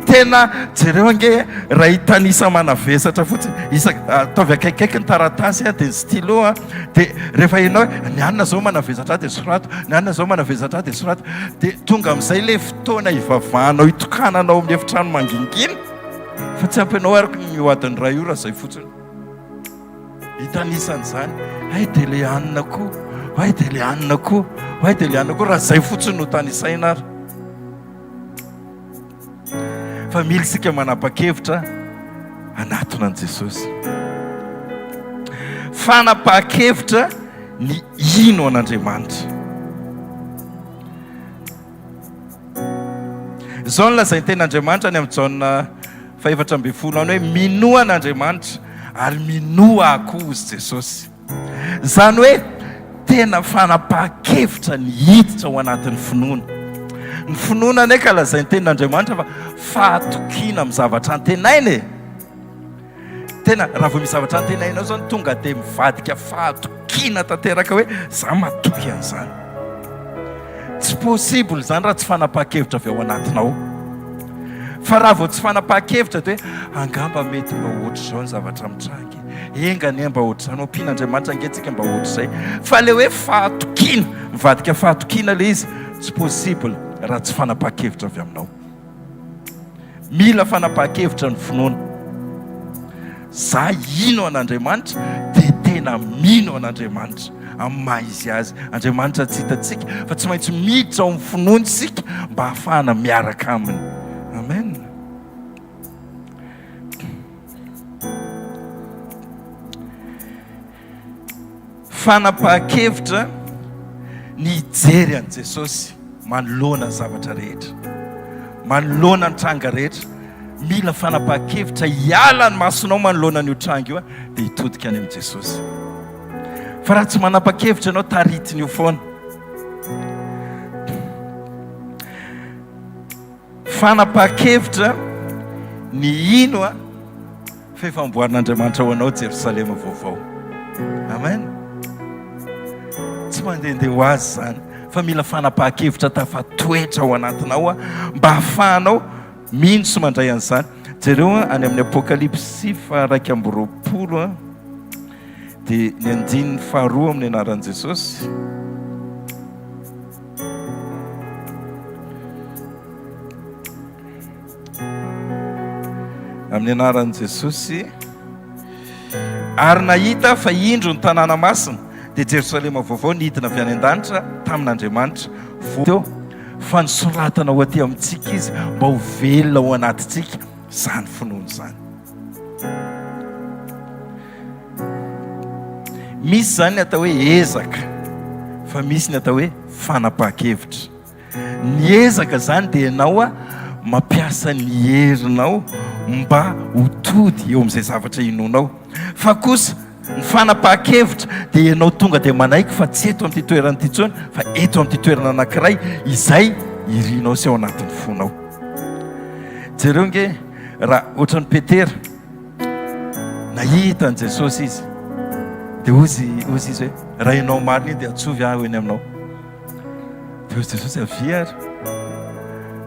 Tena jereo ange raha hitanisa manavesatra fotsiny isaka ataovy akaikikaiky ny taratasy dia ny stylo a dia rehefa ianao hoe ny anona zao manavesatra ahy dia sorato, ny anona zao manavesatra ahy dia sorato dia tonga amin'izay ilay fotoana hivavahanao hitokananao amin'ny efitrano mangingina fa tsy ampy anao araka ny ho adiny iray ora izay fotsiny hitanisa an'izany hay dia ilay anona koa hay dia ilay anona koa hay dia ilay anona koa raha izay fotsiny no tanisaina ary Fa mila isika manapa-kevitra hanatona an'i Jesosy. Fanapahan-kevitra ny hino an'Andriamanitra. Izao no lazain'ny tenin'Andriamanitra any amin'ny Jaona fahefatra ambin'ny folo any hoe minoa an'Andriamanitra ary minoa ahy koa hozy Jesosy. Izany hoe tena fanapahan-kevitra ny hiditra ao anatin'ny finoana. Ny finoana anie ka lazain'ny tenin'Andriamanitra fa fahatokiana amin'ny zavatra antenaina e. Tena raha vao misy zavatra antenainao zany tonga dia mivadika fahatokiana tanteraka hoe za matoky an'izany. Tsy possible izany raha tsy fanapahan-kevitra avy ao anatinao. Fa raha vao tsy fanapahan-kevitra dia hoe angamba mety mba ohatr'izao ny zavatra mitranga. Enga anie mba ohatr'izany, ampian'Andriamanitra ange tsika mba ohatr'izay. Fa le hoe fahatokiana, mivadika fahatokiana le izy, tsy possible raha tsy fanapahan-kevitra avy aminao. Mila fanapahan-kevitra ny finoana. Za hino an'Andriamanitra dia tena mino an'Andriamanitra amin'ny maha izy azy. Andriamanitra tsy hitantsika fa tsy maintsy miditra ao amin'ny finoana isika mba hahafahana miaraka aminy. Amen. Fanapahan-kevitra ny hijery an'i Jesosy manoloana ny zavatra rehetra, manoloana ny tranga rehetra. Mila fanapahan-kevitra hiala ny masonao manoloana an'io tranga io dia hitodika any amin'i Jesosy. Fa raha tsy manapa-kevitra ianao, taritiny io foana. Fanapahan-kevitra ny hino fa efa amboarin'Andriamanitra ho anao Jerosalema vaovao. Amen. Tsy mandehandeha ho azy izany fa mila fanapahan-kevitra tafatoetra ao anatinao mba hahafahanao mino sy mandray an'izany. Jereo any amin'ny Apokalypsy faha 21 dia ny andininy faharoa amin'ny anaran'i Jesosy. Amin'ny anaran'i Jesosy. Ary nahita fa indro ny tanàna masina, dia Jerosalema vaovao nidina avy any an-danitra tamin'Andriamanitra. Teo fa nosoratana ho aty amintsika izy mba ho velona ao anatintsika izany finoana izany. Misy izany ny atao hoe ezaka, fa misy ny atao hoe fanapahan-kevitra. Ny ezaka izany dia ianao mampiasa ny herinao mba ho tody eo amin'izay zavatra inoanao. Fa kosa ny fanapahan-kevitra dia ianao tonga dia manaiky fa tsy eto amin'ity toerana ity intsony fa eto amin'ity toerana anankiray izay irinao sy ao anatin'ny fonao. Jereo nge raha ohatran'i Petera nahita an'i Jesosy izy dia hozy hozy izy hoe raha ianao marina iny dia antsovy aho eny aminao. Dia hoy Jesosy, Avia ary.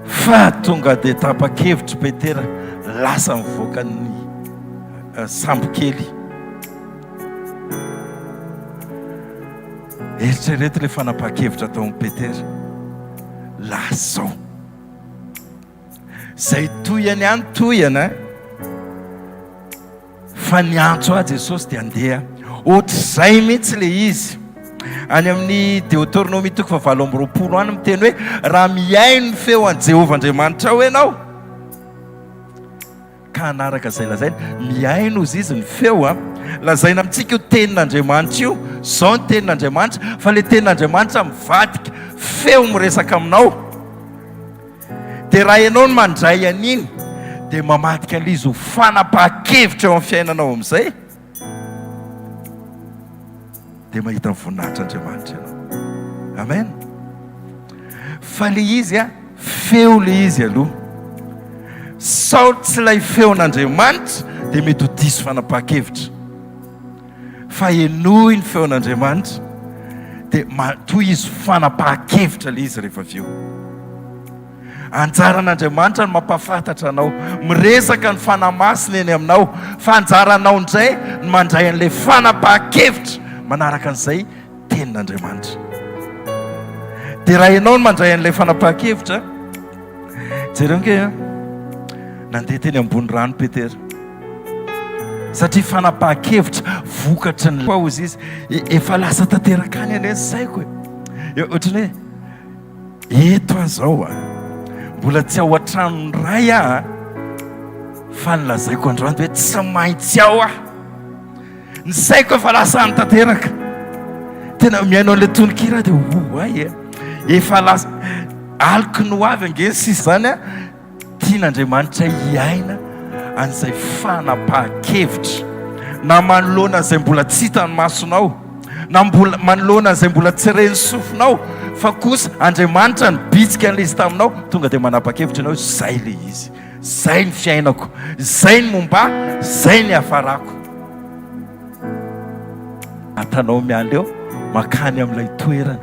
Fa tonga dia tapa-kevitra Petera, lasa nivoaka ny eh, sambokely. Eritrereto ilay fanapahan-kevitra ataon'i Petera. Lasa ao. Izay tohiny ihany tohiny eh? Fa niantso ahy Jesosy dia andeha. Ohatr'izay mihitsy ilay izy. Any amin'ny Deoteronomia toko fahavalo amby 20 any miteny hoe raha mihaino ny feo an'i Jehovah Andriamanitrao ianao ka hanaraka izay lazainy. Mihaino ozy izy ny feo a. Lazaina amintsika io tenin'Andriamanitra io. Izao ny tenin'Andriamanitra fa ilay tenin'Andriamanitra mivadika feo miresaka aminao. Dia raha ianao no mandray an'iny dia mamadika an'ilay izy ho fanapahan-kevitra eo amin'ny fiainanao amin'izay dia mahita ny voninahitr'Andriamanitra ianao. Amen. Fa ilay izy a, feo ilay izy aloha. Sao tsy ilay feon'Andriamanitra dia mety ho diso fanapahan-kevitra. Fa henoy ny feon'Andriamanitra dia tohizo fanapahan-kevitra ilay izy rehefa avy eo. Anjaran'Andriamanitra ny mampahafantatra anao, miresaka ny Fanahy Masina eny aminao, fa anjaranao indray ny mandray an'ilay fanapahan-kevitra manaraka an'izay tenin'Andriamanitra. Dia raha ianao no mandray an'ilay fanapahan-kevitra, jereo ange a, nandeha teny ambony rano Petera. Satria fanapahan-kevitra vokatry ny paozy izy. Efa lasa tanteraka any anie ny saiko e. Ohatran'ny hoe eto aho izao a. Mbola tsy ao an-tranon'ny Ray aho a. Fa ny lazaiko androany dia hoe tsy maintsy ao aho. Ny saiko efa lasa any tanteraka. Tena mihaino an'ilay tononkira aho dia oay e. Efa lasa aloky ny ho avy ange ny sisa izany a. Tian'Andriamanitra hiaina an'izay fanapahan-kevitra, na manoloana an'izay mbola tsy hitan'ny masonao, na mbola manoloana an'izay mbola tsy ren'ny sofinao, fa kosa Andriamanitra nibitsika an'ilay izy taminao, tonga dia manapa-kevitra ianao hoe izay ilay izy, izay ny fiainako, izay ny momba ahy, izay ny hiafarako. Atanao miala eo, mankany amin'ilay toerana.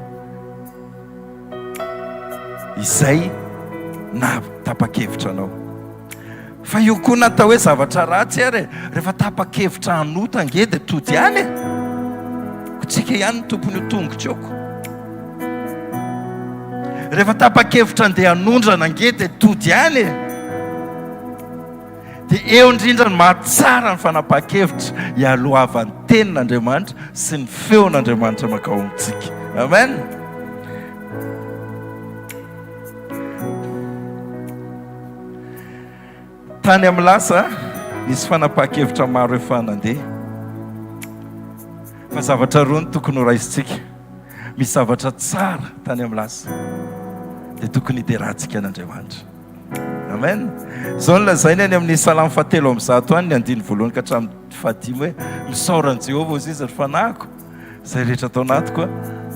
Izay naha tapa-kevitra anao. Fa io koa natao hoe zavatra ratsy ary e. Rehefa tapa-kevitra hanota ange dia tody ihany e. Ko tsika ihany ny tompon'io tongotra io ko. Rehefa tapa-kevitra andeha hanondrana ange dia tody ihany e. Dia eo indrindra no mahatsara ny fanapahan-kevitra ialohavan'ny tenin'Andriamanitra sy ny feon'Andriamanitra mankao amintsika. Amen. Tany amin'ny lasa, nisy fanapahan-kevitra maro efa nandeha. Fa zavatra roa no tokony horaisintsika. Misy zavatra tsara tany amin'ny lasa, dia tokony hiderantsika an'Andriamanitra. Amen. Izao no lazainy any amin'ny Salamo fahatelo amby 100 any, ny andininy voalohany ka hatramin'ny fahadimy hoe, Misaora an'i Jehovah, hoy izy, ry fanahiko, izay rehetra atao anatiko,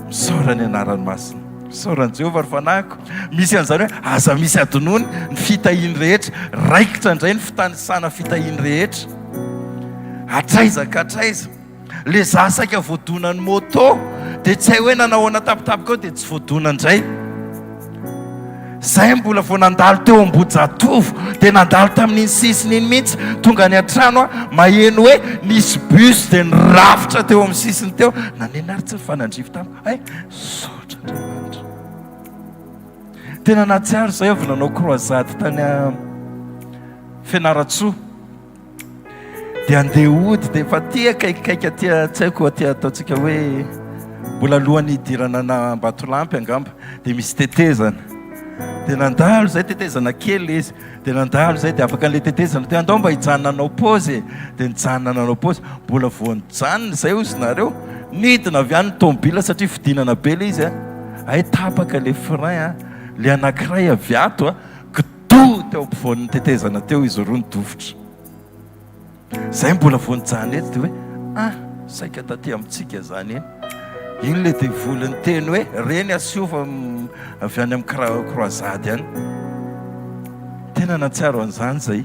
misaora ny anarany masina. Misaora an'i Jehovah, ry fanahiko. Misy an'izany hoe, aza misy adinoiny ny fitahiany rehetra. Raikitra indray ny fitanisana fitahiany rehetra. Hatraiza ka hatraiza. Le za saika voadonan'ny moto dia tsy hay hoe nanahoana tampotampoka eo dia tsy voadona indray. Zay mbola vao nandalo teo Ambohijatovo dia nandalo tamin'iny sisiny iny mihitsy, tonga any an-trano aho maheno hoe nisy bus dia nirafitra teo amin'ny sisiny teo, naneno ary tsy nifanandrify tamiko, hay misaotra Andriamanitra. Tena nahatsiaro izay avy nanao croisade tany Fianarantsoa. Dia andeha hody dia efa aty akaikikaiky aty tsy haiko aty ataontsika hoe mbola alohan'ny hidirana ana Ambatolampy angamba dia misy tetezana. Dia nandalo izay tetezana kely ilay izy. Dia nandalo izay dia afaka an'ilay tetezana teo andao mba hijanona hanao pause e. Dia nijanona nanao pause. Mbola vao nijanona izay hozy nareo. Nidina avy any ny tomobile satria fidinana be ilay izy a. Hay tapaka ilay frein a. Ilay anankiray avy ato a. Kidoa teo ampovoan'ny tetezana teo izy roa nidofotra. Zay mbola vao nijanona eto dia hoe ah, saika taty amintsika zany iny. Iny ilay devoly niteny hoe reny asio fa avy any amin'ny croisade any. Tena nahatsiaro an'izany zay.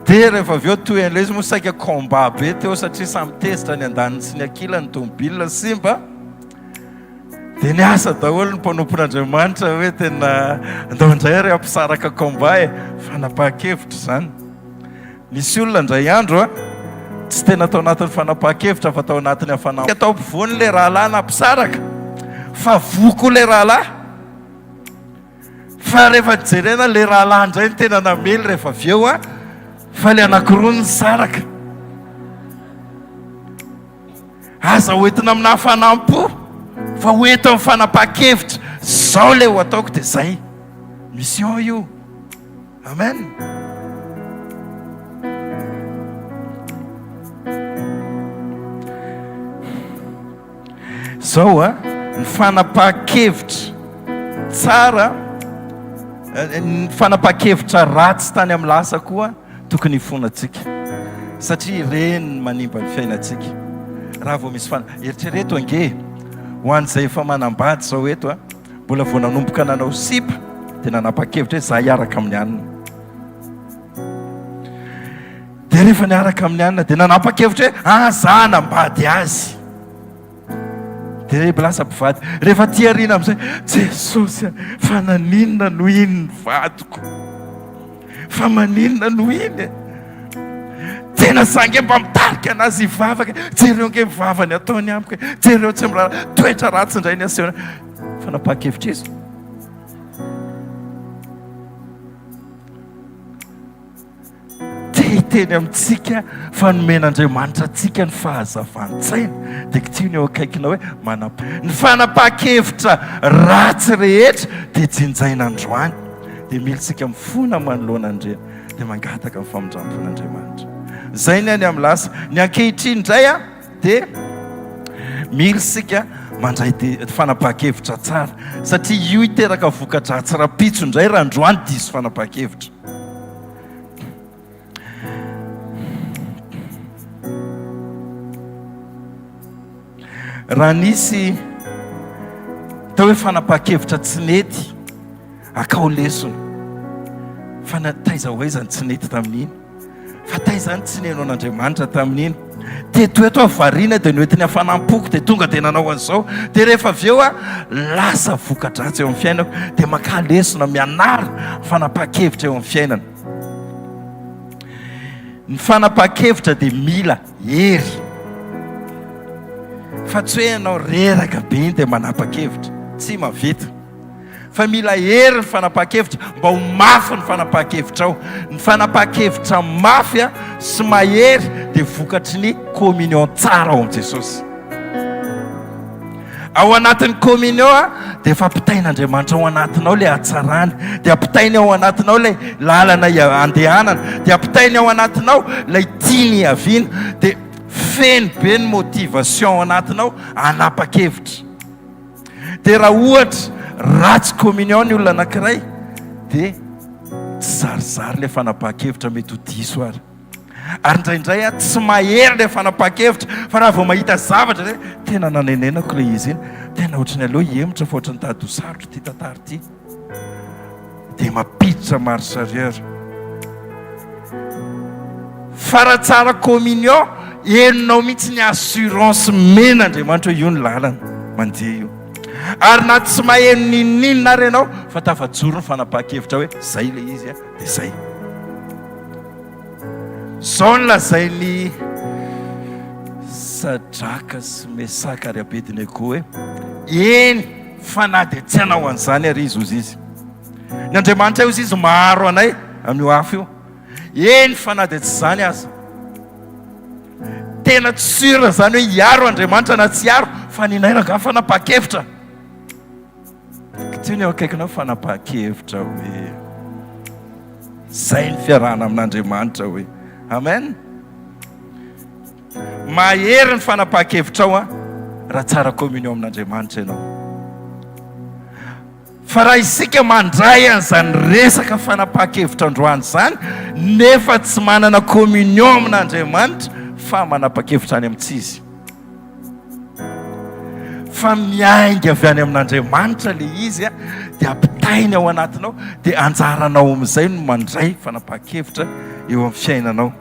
Dia rehefa avy eo toy an'ilay izy moa saika combat be teo satria samy tezitra ny andaniny sy ny ankilany, tomobile simba. Dia niasa daholo ny mpanompon'Andriamanitra hoe tena andao indray ary hampisaraka combat e, fanapahan-kevitra izany. Nisy olona indray andro a, tsy tena tao anatin'ny fanapahan-kevitra fa tao anatin'ny hafanam-po. Tao ampovoany ilay rahalahy nampisaraka fa voa koa ilay rahalahy. Fa rehefa jerena ilay rahalahy indray no tena namely rehefa avy eo a, fa ilay anankiroa nisaraka. Aza hoentina amina hafanam-po fa ho ento amin'ny fanapahan-kevitra. Zao ilay ho ataoko dia zay. Mission io. Amen. Zao a, ny fanapahan-kevitra tsara, ny fanapahan-kevitra ratsy tany amin'ny lasa koa Tokony hifona tsika satria ireny ny manimba ny fiainantsika. Raha vao misy fana, eritrereto ange ho an'izay efa manambady izao eto a, mbola vao nanomboka nanao sipa dia nanapa-kevitra hoe za hiaraka amin'ny anona. Dia rehefa niaraka amin'ny anona dia nanapa-kevitra hoe ah za hanambady azy. Dia lasa mpivady. Rehefa aty aoriana amin'izay, Jesosy a, fa naninona no iny ny vadiko? Fa maninona no iny e? Tena za nge mba mitarika anazy hivavaka. Jereo nge ny vavany ataony amiko e. Jereo tsy miraharaha. Toetra ratsy indray ny asehony. Fanapahan-kevitra izy. Te hiteny amintsika fa nomen'Andriamanitra antsika ny fahazavan-tsaina. Dia kitiho ny eo akaikinao hoe manap. Ny fanapahan-kevitra ratsy rehetra dia jinjaina androany. Dia mila isika mifona manoloana an'ireny. Dia mangataka ny famindram-pon'Andriamanitra. Izay ny any amin'ny lasa. Ny ankehitriny indray dia mila isika mandray fanapahan-kevitra tsara. Satria io hiteraka voka-dratsy rahampitso indray raha androany diso fanapahan-kevitra. Raha nisy atao hoe fanapahan-kevitra tsy nety, akao lesona. Fa na taiza ho aiza ny tsy nety tamin'iny? Fa taiza ny tsy neno an'Andriamanitra tamin'iny? Teto eto aho variana dia noentiny hafanam-poko dia tonga dia nanao an'izao. Dia rehefa avy eo aho lasa voka-dratsy eo amin'ny fiainako. Dia makà lesona, mianara fanapahan-kevitra eo amin'ny fiainana. Ny fanapahan-kevitra dia mila hery. Fa tsy hoe ianao reraka be iny dia manapa-kevitra. Tsy mahavita. Fa mila hery ny fanapahan-kevitra mba ho mafy ny fanapahan-kevitrao. Ny fanapahan-kevitra mafy sy mahery dia vokatry ny communion tsara ao amin'i Jesosy. Ao anatin'ny communion dia efa ampitain'Andriamanitra ao anatinao ilay hatsarany, dia ampitainy ao anatinao ilay lalana andehanana, dia ampitainy ao anatinao ilay tiany hiaviana, dia feno be ny motivation ao anatinao hanapa-kevitra. Dia raha ohatra ratsy communion ny olona anankiray dia tsy zarizary ilay fanapahan-kevitra mety ho diso ary. Ary indraindray aho tsy mahery ilay fanapahan-kevitra fa raha vao mahita zavatra dia tena nanenenako ilay izy iny, tena ohatran'ny aleo hihemotra fa ohatran'ny tady ho sarotra ity tantara ity. Dia mampiditra marche arrière. Fa raha tsara communion, henonao mihitsy ny assurance men'Andriamanitra hoe io ny lalana mandeha io. Ary na tsy maheno n'inon'inona ary ianao fa tafajoro ny fanapahan-kevitra hoe zay ilay izy dia zay. Zao no lazain'i Sadraka sy Mesaka ary Abednego hoe, Eny fa na dia tsy hanao an'izany ary izy, hozy izy. Ny Andriamanitray, hozy izy, maharo anay amin'io afo io. Eny fa na dia tsy izany aza. Tena tsy sûr izany hoe hiaro Andriamanitra na tsy hiaro, fa ny anay rangahy fanapahan-kevitra. Kitio ny eo akaikinao fanapahan-kevitra hoe zay ny fiarahana amin'Andriamanitra hoe. Amen. Mahery ny fanapahan-kevitrao an, raha tsara communion amin'Andriamanitra ianao. Fa raha isika mandray an'izany resaka fanapahan-kevitra androany izany nefa tsy manana communion amin'Andriamanitra fa manapa-kevitra any amin'ny tsy izy. Fa miainga avy any amin'Andriamanitra ilay izy dia ampitainy ao anatinao dia anjaranao amin'izay no mandray fanapahan-kevitra eo amin'ny fiainanao.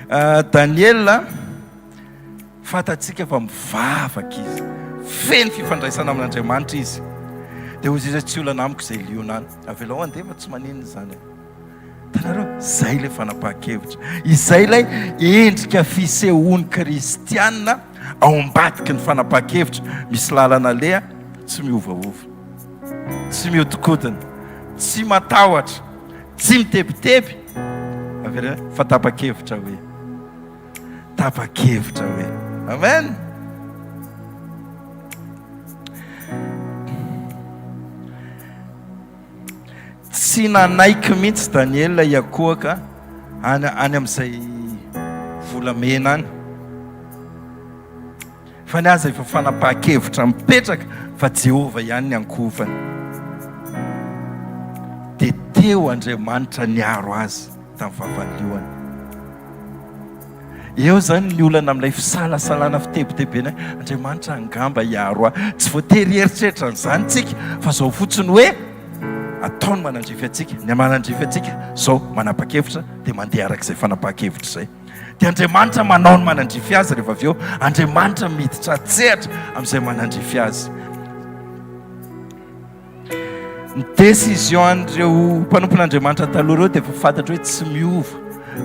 Ah, Daniela Fantatsika fa mivavaka izy. Feno fifandraisana amin'Andriamanitra izy. Dia hoy izy hoe tsy olana amiko izay liona any. Avelao handeha fa tsy maninona izany. Hitanareo? Izay ilay fanapahan-kevitra. Izay ilay endrika fisehoan'ny kristiana ao ambadiky ny fanapahan-kevitra. Misy lalana aleha, tsy miovaova. Tsy mihodinkodina. Tsy matahotra. Tsy mitebiteby. Avereno fa tapa-kevitra hoe. Tapa-kevitra hoe. Amen. Tsy nanaiky mihitsy Daniela hiakohaka any any amin'izay volamena any. Fa ny azy efa fanapahan-kevitra mipetraka fa Jehovah ihany ny ankohofany. Dia teo Andriamanitra niaro azy tamin'ny vavan'ny liona. Eo izany ny olana amin'ilay fisalasalana fitebitebena hoe Andriamanitra angamba hiaro ahy. Tsy voatery hieritreritra an'izany tsika fa izao fotsiny hoe atao ny manandrify antsika. Ny manandrify antsika izao manapa-kevitra dia mandeha araka izay fanapahan-kevitra izay. Dia Andriamanitra manao ny manandrify azy rehefa avy eo. Andriamanitra miditra an-tsehatra amin'izay manandrify azy. Ny décision an'ireo mpanompon'Andriamanitra taloha ireo dia efa fantatra hoe tsy miova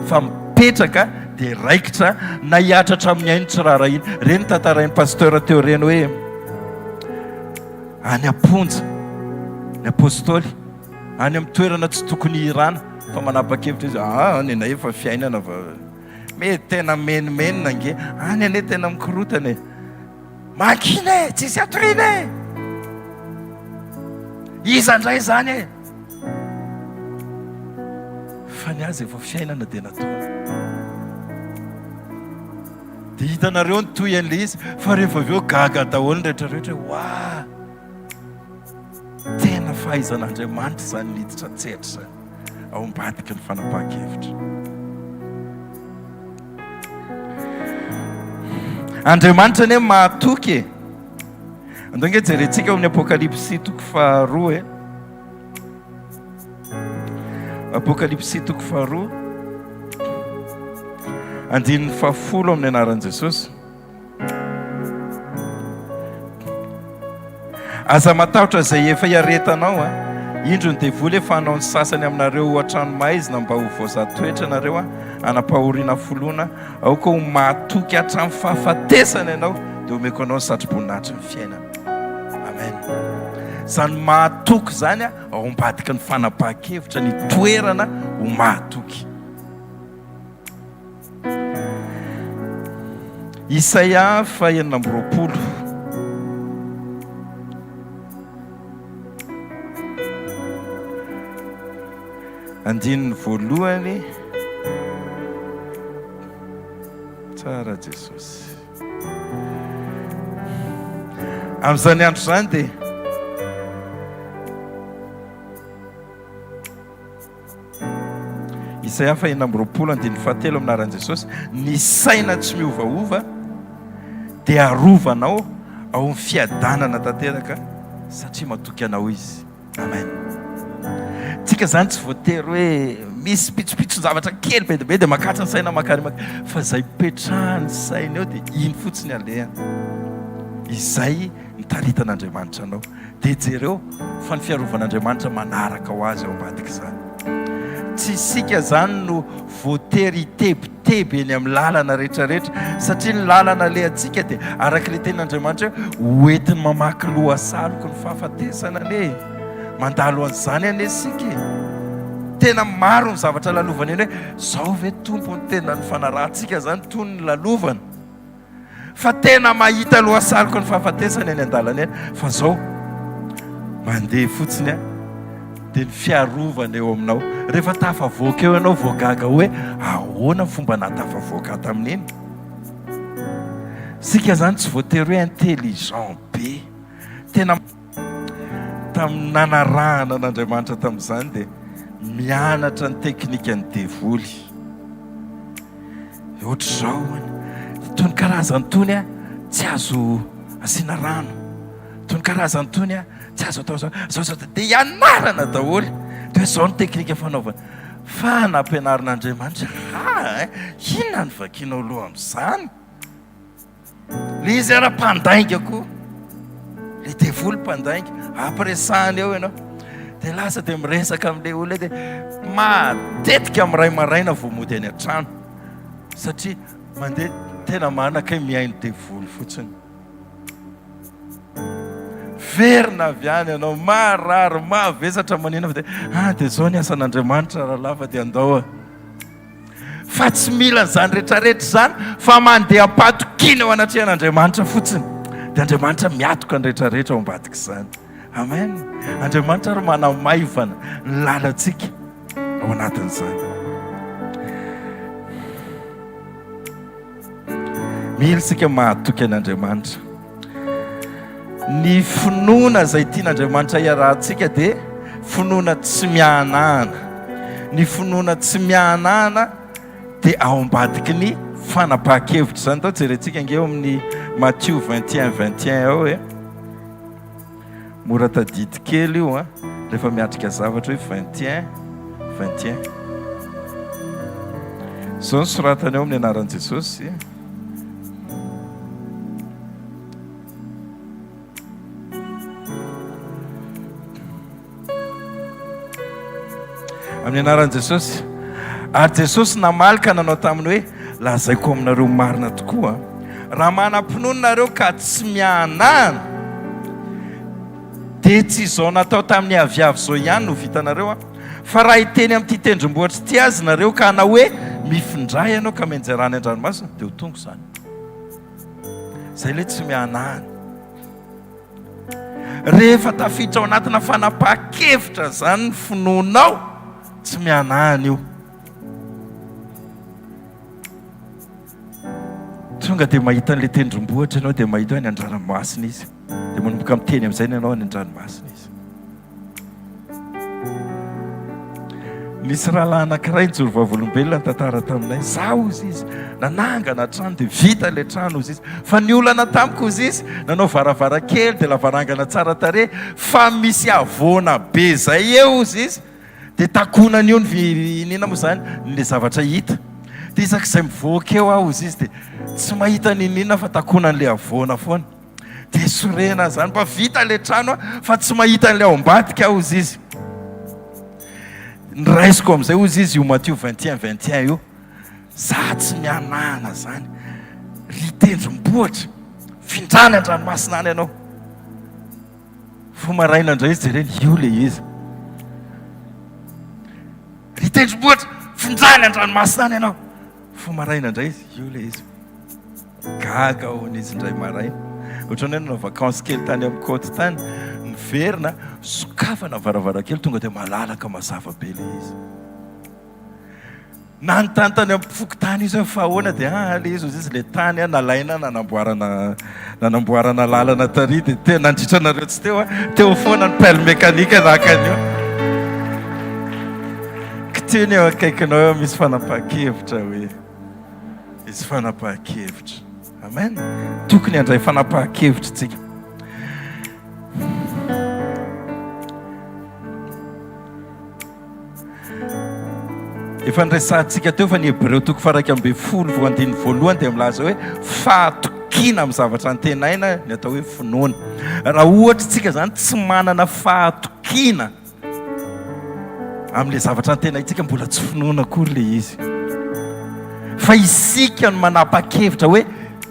fa mipetraka dia raikitra na hihatra hatramin'ny ainy tsy raharahiana. Ireny tantarain'ny pasteur teo ireny hoe any am-ponja ny apostoly, any amin'ny toerana tsy tokony hihirana fa manapa-kevitra izy, ah any anay efa fiainana fa mety tena menomenona ange, any anie tena mikorotana e. Mangina e! Tsisy atoriana e! Iza indray izany e? Fa ny azy efa fiainana dia nataony. Dia hitanareo ny toy an'ilay izy fa rehefa avy eo gaga daholo ny rehetrarehetra hoe wa! Tena fahaizan'Andriamanitra izany niditra an-tsehatra izany ao ambadiky ny fanapahan-kevitra. Andriamanitra anie mahatoky e. Andao ange jerentsika ao amin'ny Apokalypsy toko faharoa e. Apokalypsy toko faharoa andininy fahafolo amin'ny anaran'i Jesosy. Aza matahotra izay efa iaretanao a. Indro ny devoly efa hanao ny sasany aminareo ho an-tranomaizina mba ho voazaha-toetra nareo a, hanam-pahoriana foloana. Aoka ho mahatoky hatramin'ny fahafatesana ianao, dia omeko anao ny satroboninahitry ny fiainana. Amen. Izany mahatoky izany a, ao ambadiky ny fanapahan-kevitra ny toerana ho mahatoky. Isaia fahenina amby 20. Andininy voalohany. Tsara Jesosy. Amin'izany andro izany dia Isaia faha 26 andininy fahatelo amin'ny anaran'i Jesosy, ny saina tsy miovaova dia arovanao ao amin'ny fiadanana tanteraka satria matoky anao izy. Amen. Tsika zany tsy voatery hoe misy pitsopitson-javatra kely be dia be dia makatsa ny saina makary maka fa izay petrahan'ny saina eo dia iny fotsiny alehany. Izay nitaritan'Andriamanitra anao. Dia jereo fa ny fiarovan'Andriamanitra manaraka ho azy ao ambadik'izany. Tsy isika izany no voatery hitebiteby eny amin'ny lalana rehetrarehetra, satria ny lalana alehantsika dia araka ilay tenin'Andriamanitra hoe hoentiny mamaky lohasaloko ny fahafatesana anie e. Mandalo an'izany anie isika e. Tena maro ny zavatra lalovana eny hoe izao ve Tompo no tena nifanarahantsika izany toy ny lalovana. Fa tena mahita lohasaliko ny fahafatesana eny an-dalana eny fa zao mandeha fotsiny a dia ny fiarovana eo aminao. Rehefa tafavoaka eo ianao vao gaga hoe ahoana ny fomba nahatafavoaka ahy tamin'iny. Isika zany tsy voatery hoe intelligent be. Tena tamin'ny nanarahana an'Andriamanitra tamin'izany dia mianatra ny teknikan'ny devoly. Ohatr'izao hono, itony karazany itony a, tsy azo asiana rano, itony karazany itony a, tsy azo atao zao, zao zao, dia ianarana daholo, dia hoe zao ny teknika fanaovana, fa nampianarin'Andriamanitra, ha, inona no vakianao loha amin'izany? Le izy ara mpandainga koa. Le devoly mpandainga. Ampiresahany eo ianao. Dia lasa dia miresaka amin'ilay olona dia matetika miray maraina vao mody any an-trano. Satria mandeha tena marina kay mihaino devoly fotsiny. Verina avy any ianao, marary, mavesatra manina fa dia ah dia izao ny asan'Andriamanitra rahalahy fa dia andao a. Fa tsy mila an'izany rehetrarehetra izany fa mandeha am-patokiana eo anatrehan'Andriamanitra fotsiny. Dia Andriamanitra miatoka ny rehetrarehetra ao ambadik'izany. Amen. Andriamanitra ary manamaivana ny lalantsika ao anatin'izany. Mila isika mahatoky an'Andriamanitra. Ny finoana izay tian'Andriamanitra hiarahantsika dia finoana tsy miahanahana. Ny finoana tsy miahanahana dia ao ambadiky ny fanapahan-kevitra izany. Atao jerentsika ange eo amin'ny Matio 21 21 ao e. Mora tadidy kely io an, rehefa miatrika zavatra hoe 21 21. Izao no soratany ao amin'ny anaran'i Jesosy. Amin'ny anaran'i Jesosy. Ary Jesosy namaly ka nanao taminy hoe, Lazaiko aminareo marina tokoa, raha manam-pinoana nareo ka tsy miahanahana, dia tsy izao natao tamin'ny aviavy izao ihany no vitanareo, fa raha hiteny amin'ity tendrombohitra ity azy nareo ka hanao hoe, Mifindrà ianao ka mianjera any an-dranomasina, dia ho tonga izany. Izay ilay tsy miahanahana. Rehefa tafiditra ao anatina fanapahan-kevitra izany ny finoanao, tsy mihanahana io. Tonga dia mahita an'ilay tendrombohitra ianao dia mahita hoe any an-dranomasina izy. Dia manomboka miteny amin'izay ianao any an-dranomasina izy. Nisy rahalahy anankiray nijoro vavolombelona nitantara taminay, izaho hozy izy, nanangana trano dia vita ilay trano hozy izy, fa ny olana tamiko hozy izy, nanao varavarankely dia lavarangana tsara tarehy, fa misy havoana be izay eo hozy izy, dia takonany eo ny inona moa izany, ilay zavatra hita, dia isak'izay mivoaka eo aho hozy izy dia tsy mahita n'inon'inona fa takonan'ilay havoana foana. Dia sorena zany mba vita ilay trano fa tsy mahita an'ilay ao ambadika aho hozy izy. Niraisiko amin'izay hozy izy io Matio 21 21 io. Za tsy mianahana zany. Ry tendrombohitra, findrany an-dranomasina any ianao. Fo maraina indray izy jereny, io ilay izy. Ry tendrombohitra, findrany an-dranomasina any ianao. Fo maraina indray izy, io ilay izy. Gaga hono izy indray maraina. Ohatran'ny hoe nanao vacances kely tany amin'ny côte tany, niverina, sokafana ny varavarankely tonga dia malalaka mazava be ilay izy. Nanontany tany amin'ny fokontany izy hoe fa ahoana dia ah ilay izy hozy izy ilay tany ah nalaina nanamboarana nanamboarana lalana tary dia teo nandritra anareo tsy teo ah teo foana ny pelle mécanique naka an'io. Kitihiny eo akaikinao eo misy fanapahan-kevitra hoe. Misy fanapahan-kevitra. Amen. Tokony handray fanapahan-kevitra isika. Efa niresahantsika teo fa ny Hebreo toko faha 11 vao andininy voalohany dia milaza hoe fahatokiana. Fahatokiana amin'ny zavatra antenaina ny atao hoe finoana. Raha ohatra isika izany tsy manana fahatokiana amin'ilay zavatra antenaintsika, mbola tsy finoana akory ilay izy. Fa isika no manapa-kevitra hoe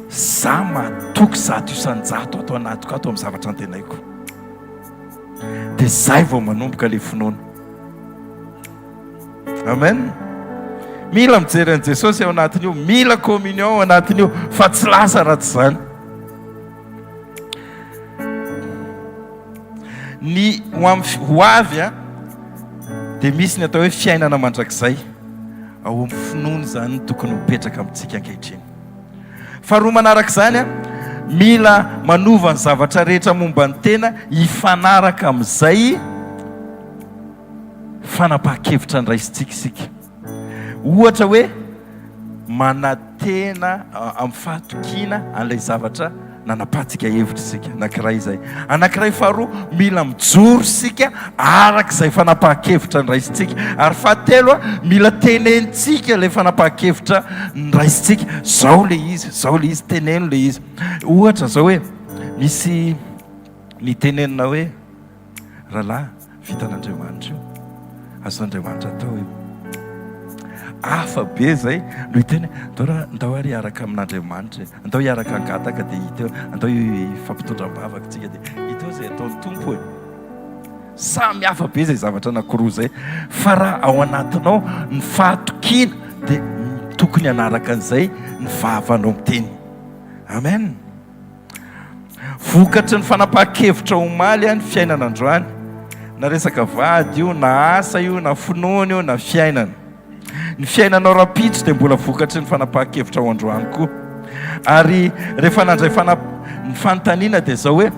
za matoky 100% ato anatiko ato amin'ny zavatra antenaiko. Dia zay vao manomboka ilay finoana. Amen. Mila mijery an'i Jesosy ao anatin'io, mila communion ao anatin'io, fa tsy lasa raha tsy izany. Ny ho amin'ny ho avy a dia misy ny atao hoe fiainana mandrakizay. Ao amin'ny finoana izany no tokony mipetraka amintsika ankehitriny. Faharoa manaraka izany a, mila manova ny zavatra rehetra momba ny tena hifanaraka amin'izay fanapahan-kevitra niraisintsika isika. Ohatra hoe manantena amin'ny fahatokiana an'ilay zavatra nanapahantsika hevitra isika. Anankiray izay. Anankiray faharoa, mila mijoro isika araka izay fanapahan-kevitra niraisintsika. Ary fahatelo, mila tenenintsika ilay fanapahan-kevitra niraisintsika. Izao ilay izy, izao ilay izy, teneno ilay izy. Ohatra izao hoe misy nitenenina hoe Rahalahy, vitan'Andriamanitra io. Azon'Andriamanitra atao io. Hafa be izay no hiteny hoe, ndao raha, ndao ary hiaraka amin'Andriamanitra e. Ndao hiaraka hangataka dia hita eo, ndao hifampitondra am-bavaka tsika dia hita eo izay ataon'ny Tompo e. Samy hafa be izay zavatra anankiroa izay. Fa raha ao anatinao ny fahatokiana dia tokony hanaraka an'izay ny vavanao miteny. Amen. Vokatry ny fanapahan-kevitra omaly ny fiainana androany. Na resaka vady io, na asa io, na finoana io, na fiainana. Ny fiainanao rahampitso dia mbola vokatry ny fanapahan-kevitra ao androany koa. Ary rehefa nandray fana ny fanontaniana dia izao hoe,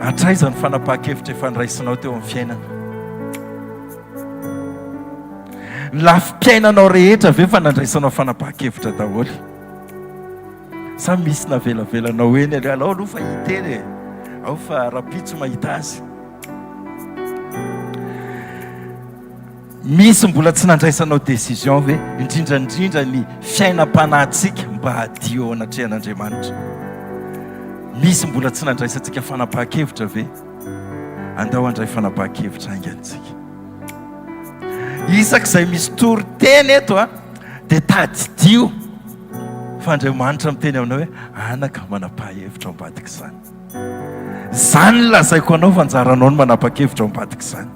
hatraiza ny fanapahan-kevitra efa niraisinao teo amin'ny fiainana? Ny lafim-piainanao rehetra ve efa nandraisanao fanapahan-kevitra daholo? Sa misy navelavelanao eny aloha? Alao aloha fa hita eny e. Ao fa rahampitso mahita azy. Misy mbola tsy nandraisanao décision ve? Indrindra indrindra ny fiainam-panahintsika mba hadio eo anatrehan'Andriamanitra. Misy mbola tsy nandraisantsika fanapahan-kevitra ve? Andao handray fanapahan-kevitra haingana isika. Isak'izay misy toriteny eto a, dia tadidio Fa Andriamanitra miteny aminao hoe, anaka, manapaha hevitra ao ambadik'izany. Izany no lazaiko anao fa anjaranao ny manapa-kevitra ao ambadik'izany.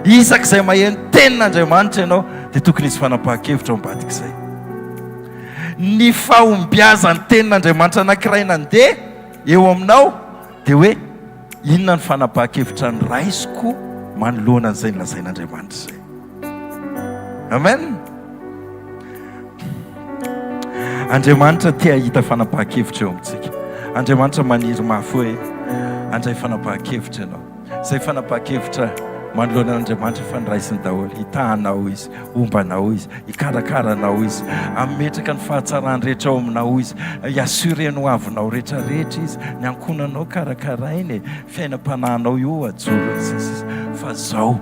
Isak'izay maheno tenin'Andriamanitra ianao dia tokony hisy fanapahan-kevitra ao ambadik'izay. Ny fahombiazan'ny tenin'Andriamanitra anankiray nandeha eo aminao dia hoe inona ny fanapahan-kevitra noraisiko manoloana an'izay nolazain'Andriamanitra izay. Amen. Andriamanitra te hahita fanapahan-kevitra eo amintsika. Andriamanitra maniry mafy hoe handray fanapahan-kevitra ianao. Izay fanapahan-kevitra manoloana an'Andriamanitra efa noraisiny daholo. Hitaha anao Izy, homba anao Izy, hikarakara anao Izy, hametraka ny fahatsarany rehetra ao aminao Izy, hi-assurer ny hoavinao rehetra rehetra Izy, ny ankohonanao karakarainy e, fiainam-panahinao io ajorony sy ny sisa. Fa zao.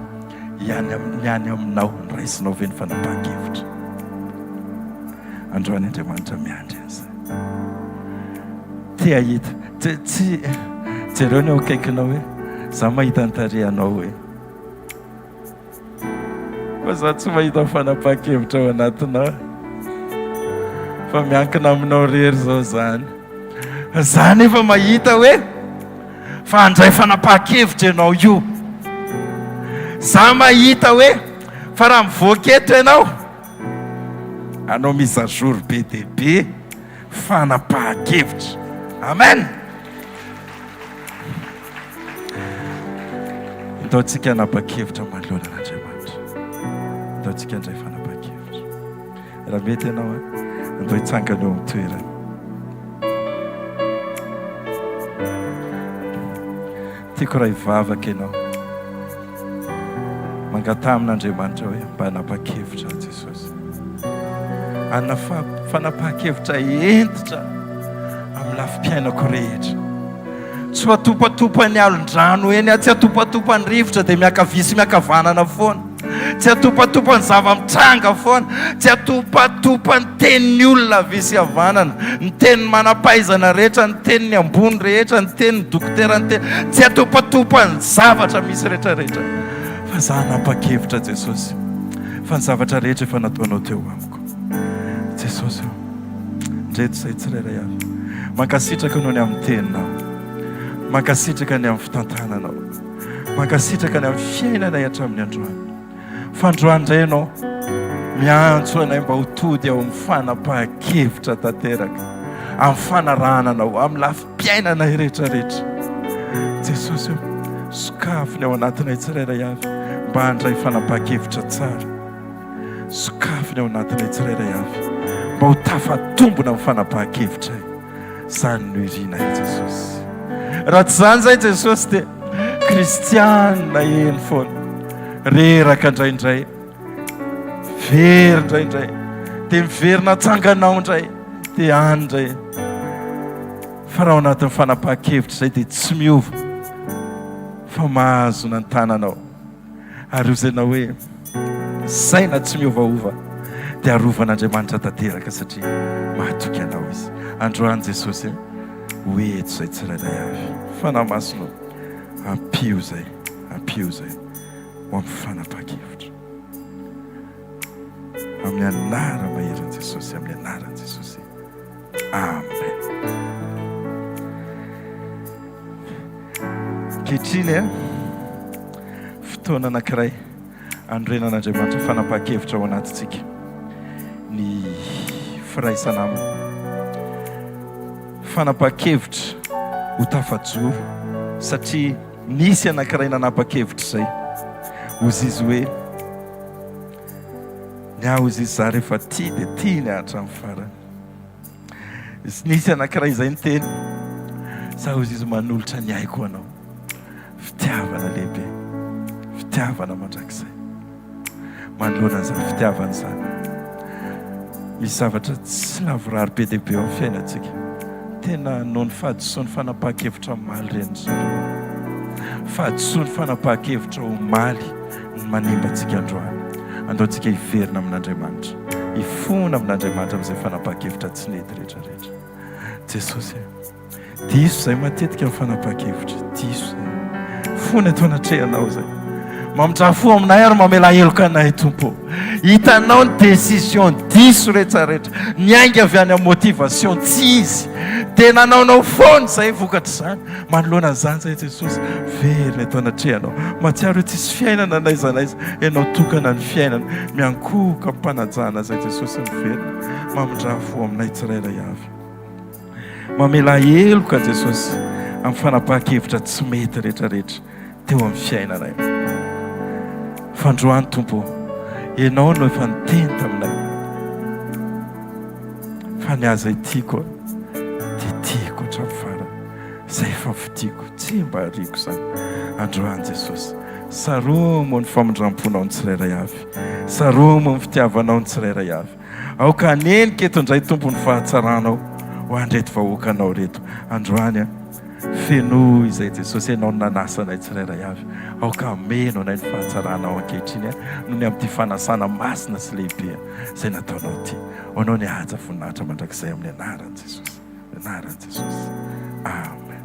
Ihany ny any aminao, noraisinao ve ny fanapahan-kevitra? Androany Andriamanitra miandry azy. Te hahita. Tsy jereo ny eo akaikinao hoe za mahita ny tarehanao hoe. Fa za tsy mahita fanapahan-kevitra ao anatinao. Fa miankina aminao rery zao zany. Za nefa mahita hoe Fa handray fanapahan-kevitra ianao io. Za mahita hoe fa raha mivoaka eto ianao, hanao mise à jour be dia be fanapahan-kevitra. Amen. Ataontsika hanapa-kevitra manoloana an'Andriamanitra. Ataontsika handray fanapahan-kevitra. Raha mety ianao, andao hitsangana eo amin'ny toerana. Tiako raha hivavaka ianao. Mangataha amin'Andriamanitra hoe mba hanapa-kevitra aho Jesosy. Hanana fanapahan-kevitra hentitra amin'ny lafim-piainako rehetra. Tsy ho atopatopan'ny alon-drano eny aho, tsy atopatopan'ny rivotra dia miakavia sy miakavanana foana. Tsy atopatopan'ny zava-mitranga foana, tsy atopatopan'ny tenin'ny olona havia sy havanana, ny tenin'ny manam-pahaizana rehetra, ny tenin'ny ambony rehetra, ny tenin'ny dokotera, ny teny, tsy atopatopan'ny zavatra misy rehetra rehetra. Fa za hanapa-kevitra Jesosy, fa ny zavatra rehetra efa nataonao teo amiko. Jesosy ô, ndreto izay tsirairay avy. Mankasitraka noho ny amin'ny teninao. Mankasitraka ny amin'ny fitantananao. Mankasitraka ny amin'ny fiainanay hatramin'ny androany. Fa androany indray ianao miantso anay mba ho tody ao amin'ny fanapahan-kevitra tanteraka, amin'ny fanarahana anao, amin'ny lafim-piainanay rehetra rehetra. Jesosy ô, sokafy ny ao anatinay tsirairay avy mba handray fanapahan-kevitra tsara. Sokafy ny ao anatinay tsirairay avy mba ho tafatombina amin'ny fanapahan-kevitray. Izany no irinay Jesosy. Raha tsy izany izay Jesosy dia kristianina eny foana. Reraka indraindray, very indraindray, dia miverina atsanganao indray, dia any indray. Fa raha ao anatin'ny fanapahan-kevitra izay dia tsy miova fa mahazona ny tananao. Ary hoy ianao hoe, Saina tsy miovaova dia arovan'Andriamanitra tanteraka satria mahatoky anao Izy. Androany Jesosy a, ho eto izay tsirairay avy. Fanahy Masina ô, ampio izay, ampio izay ho amin'ny fanapahan-kevitra. Amin'ny anara-maherin'i Jesosy, amin'ny anaran'i Jesosy. Amen. Ankehitriny eh, fotoana anankiray anorenan'Andriamanitra fanapahan-kevitra ao anatintsika ny firaisana aminy. Fanapahan-kevitra ho tafajoro satria nisy anankiray nanapa-kevitra izay. Hozy izy hoe ny ahy hozy izy za rehefa tia dia tiany hatramin'ny farany. Nisy anankiray izay niteny, Za hozy izy manolotra ny aiko ho anao. Fitiavana lehibe, fitiavana mandrakizay. Manoloana an'izany fitiavana izany, misy zavatra tsy lavorary be dia be eo amin'ny fiainantsika. Tena noho ny fahadisoan'ny fanapahan-kevitra omaly ireny ry zareo. Fahadisoan'ny fanapahan-kevitra omaly no manimba antsika androany. Andao antsika hiverina amin'Andriamanitra. Hifona amin'Andriamanitra amin'izay fanapahan-kevitra tsy nety rehetra rehetra. Jesosy a! Diso izay matetika ny fanapahan-kevitra. Diso izay. Fona eto anatrehanao izay. Mamindrà fo aminay ary mamelà heloka anay Tompo. Hitanao ny décision diso rehetra rehetra. Niainga avy any amin'ny motivation tsy izy. Dia nanaonao foana izay vokatr'izany. Manoloana an'izany izay Jesosy, velona eto anatrehanao. Mahatsiaro hoe tsisy fiainana n'aiza n'aiza. Ianao tokana ny fiainana. Miankohoka am-panajana izay Jesosy miverina. Mamindrà fo aminay tsirairay avy. Mamelà heloka Jesosy amin'ny fanapahan-kevitra tsy mety rehetrarehetra teo amin'ny fiainanay. Fandroany Tompo ô, Ianao no efa niteny taminay fa ny ahy izay tiako dia tiako hatramin'ny farany. Izay efa fidiko, tsy mba ariako izany. Androany Jesosy, saromo ny famindram-ponao ny tsirairay avy. Saromo ny fitiavanao ny tsirairay avy. Aoka hanenika eto indray Tompo ny fahatsaranao ho an'ireto vahoakanao ireto androany a. Fenoy izay Jesosy Ianao no nanasa anay tsirairay avy. Aoka hameno anay ny fahatsaranao ankehitriny a, noho ny amin'ity fanasana masina sy lehibe izay nataonao ity. Ho Anao ny haja voninahitra mandrakizay amin'ny anaran'i Jesosy. Anaran'i Jesosy. Amen.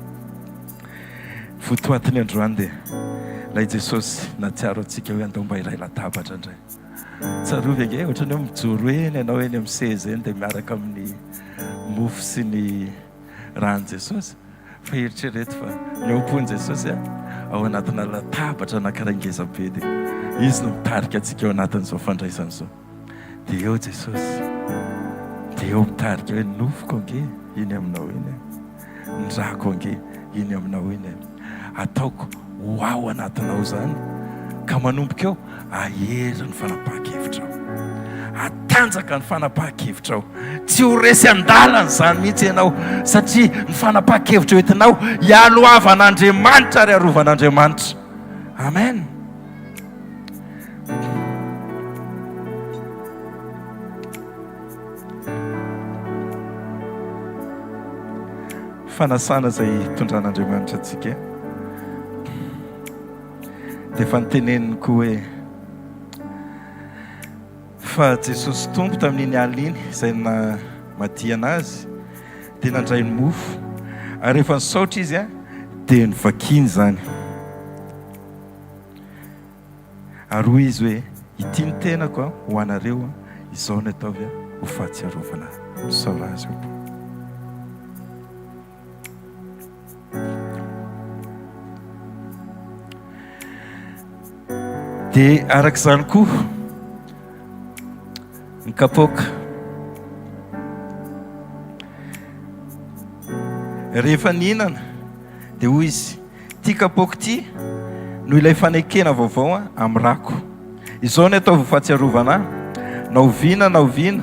Votoatiny androany dia ilay Jesosy nahatsiaro antsika hoe andao mba hiray latabatra indray. Tsarovy ange, ohatran'ny hoe mijoro eny ianao eny amin'ny seza eny dia miaraka amin'ny mofo sy ny ran'i Jesosy. Fa eritrereto fa ny ao am-pon'i Jesosy ao anatina latabatra anankiray ngeza be dia Izy no mitarika antsika ao anatin'izao fandraisana izao. Dia eo Jesosy, dia eo mitarika hoe ny nofoko ange iny aminao iny e. Ny rako ange iny aminao iny e. Ataoko ho ao anatinao izany ka manomboka eo ahery ny fanapahan-kevitrao. Hatanjaka ny fanapahan-kevitrao. Tsy ho resy an-dalana izany mihitsy ianao satria ny fanapahan-kevitra hoentinao hialohavan'Andriamanitra ary harovan'Andriamanitra. Amen. Fanasana izay hitondran'Andriamanitra antsika dia efa noteneniny koa hoe. Fa Jesosy Tompo tamin'iny alina iny izay namadihana Azy dia nandray ny mofo ary rehefa nisaotra Izy dia novakiny izany. Ary hoy Izy hoe, Ity ny tenako ho anareo, izao no ataovy ho fahatsiarovana Ahy. Misaora Azy eo. Dia araka izany koa ny kapoaka. Rehefa nihinana dia hoy izy, ity kapoaka ity no ilay fanekena vaovao amin'ny rako. Izao no ataovy ho fahatsiarovana ahy, na oviana na oviana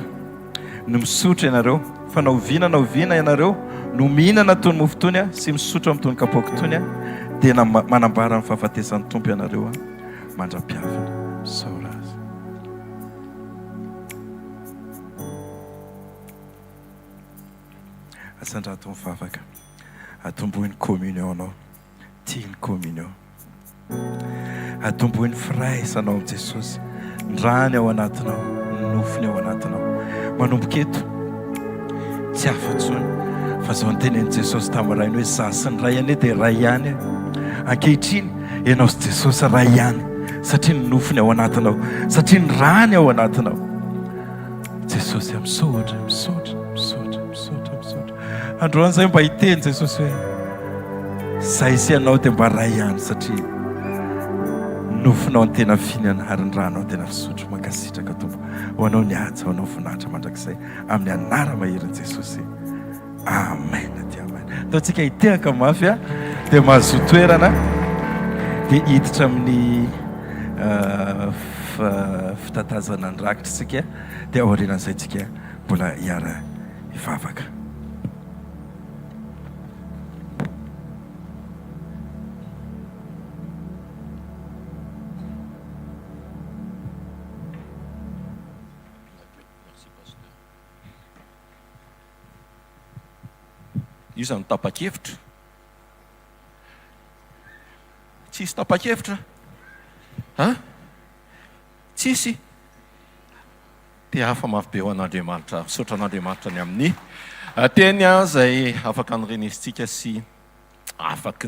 no misotro ianareo, fa na oviana na oviana ianareo no mihinana itony mofo itony sy misotro amin'itony kapoaka itony, dia manambara ny fahafatesan'ny Tompo ianareo mandra-piaviny. Misaora Azy. Asandrato ny vavaka. Atombohy ny communion-nao. Tia ny communion. Atombohy ny firaisanao amin'i Jesosy. Ny rany ao anatinao, ny nofony ao anatinao. Manomboka eto, tsy hafa intsony fa izao notenenin'i Jesosy tamin'ny Rainy hoe izaho sy ny Ray anie dia iray ihany. Ankehitriny, ianao sy Jesosy iray ihany satria ny nofony ao anatinao, satria ny rany ao anatinao. Jesosy a, misaotra, misaotra, misaotra, misaotra, misaotra. Androany izay mba hiteny Jesosy hoe zay sy ianao dia mba ray ihany satria nofonao ny tena fihinana ary ny ranao tena fisotro. Mankasitraka Tompo. Ho anao ny haja, ho anao voninahitra mandrakizay amin'ny anara-maherin'i Jesosy. Amen dia amen. Ataontsika hitehaka mafy a, dia mahazoa toerana dia hiditra amin'ny eh, fitatazana ny rakitra isika dia aorianan'izay tsika mbola hiara hivavaka. Iza no tapa-kevitra? Tsisy tapa-kevitra? An? Tsisy? Te-hafa mafy be ho an'Andriamanitra. Misaotra an'Andriamanitra ny amin'ny teny izay afaka norenesintsika sy afaky.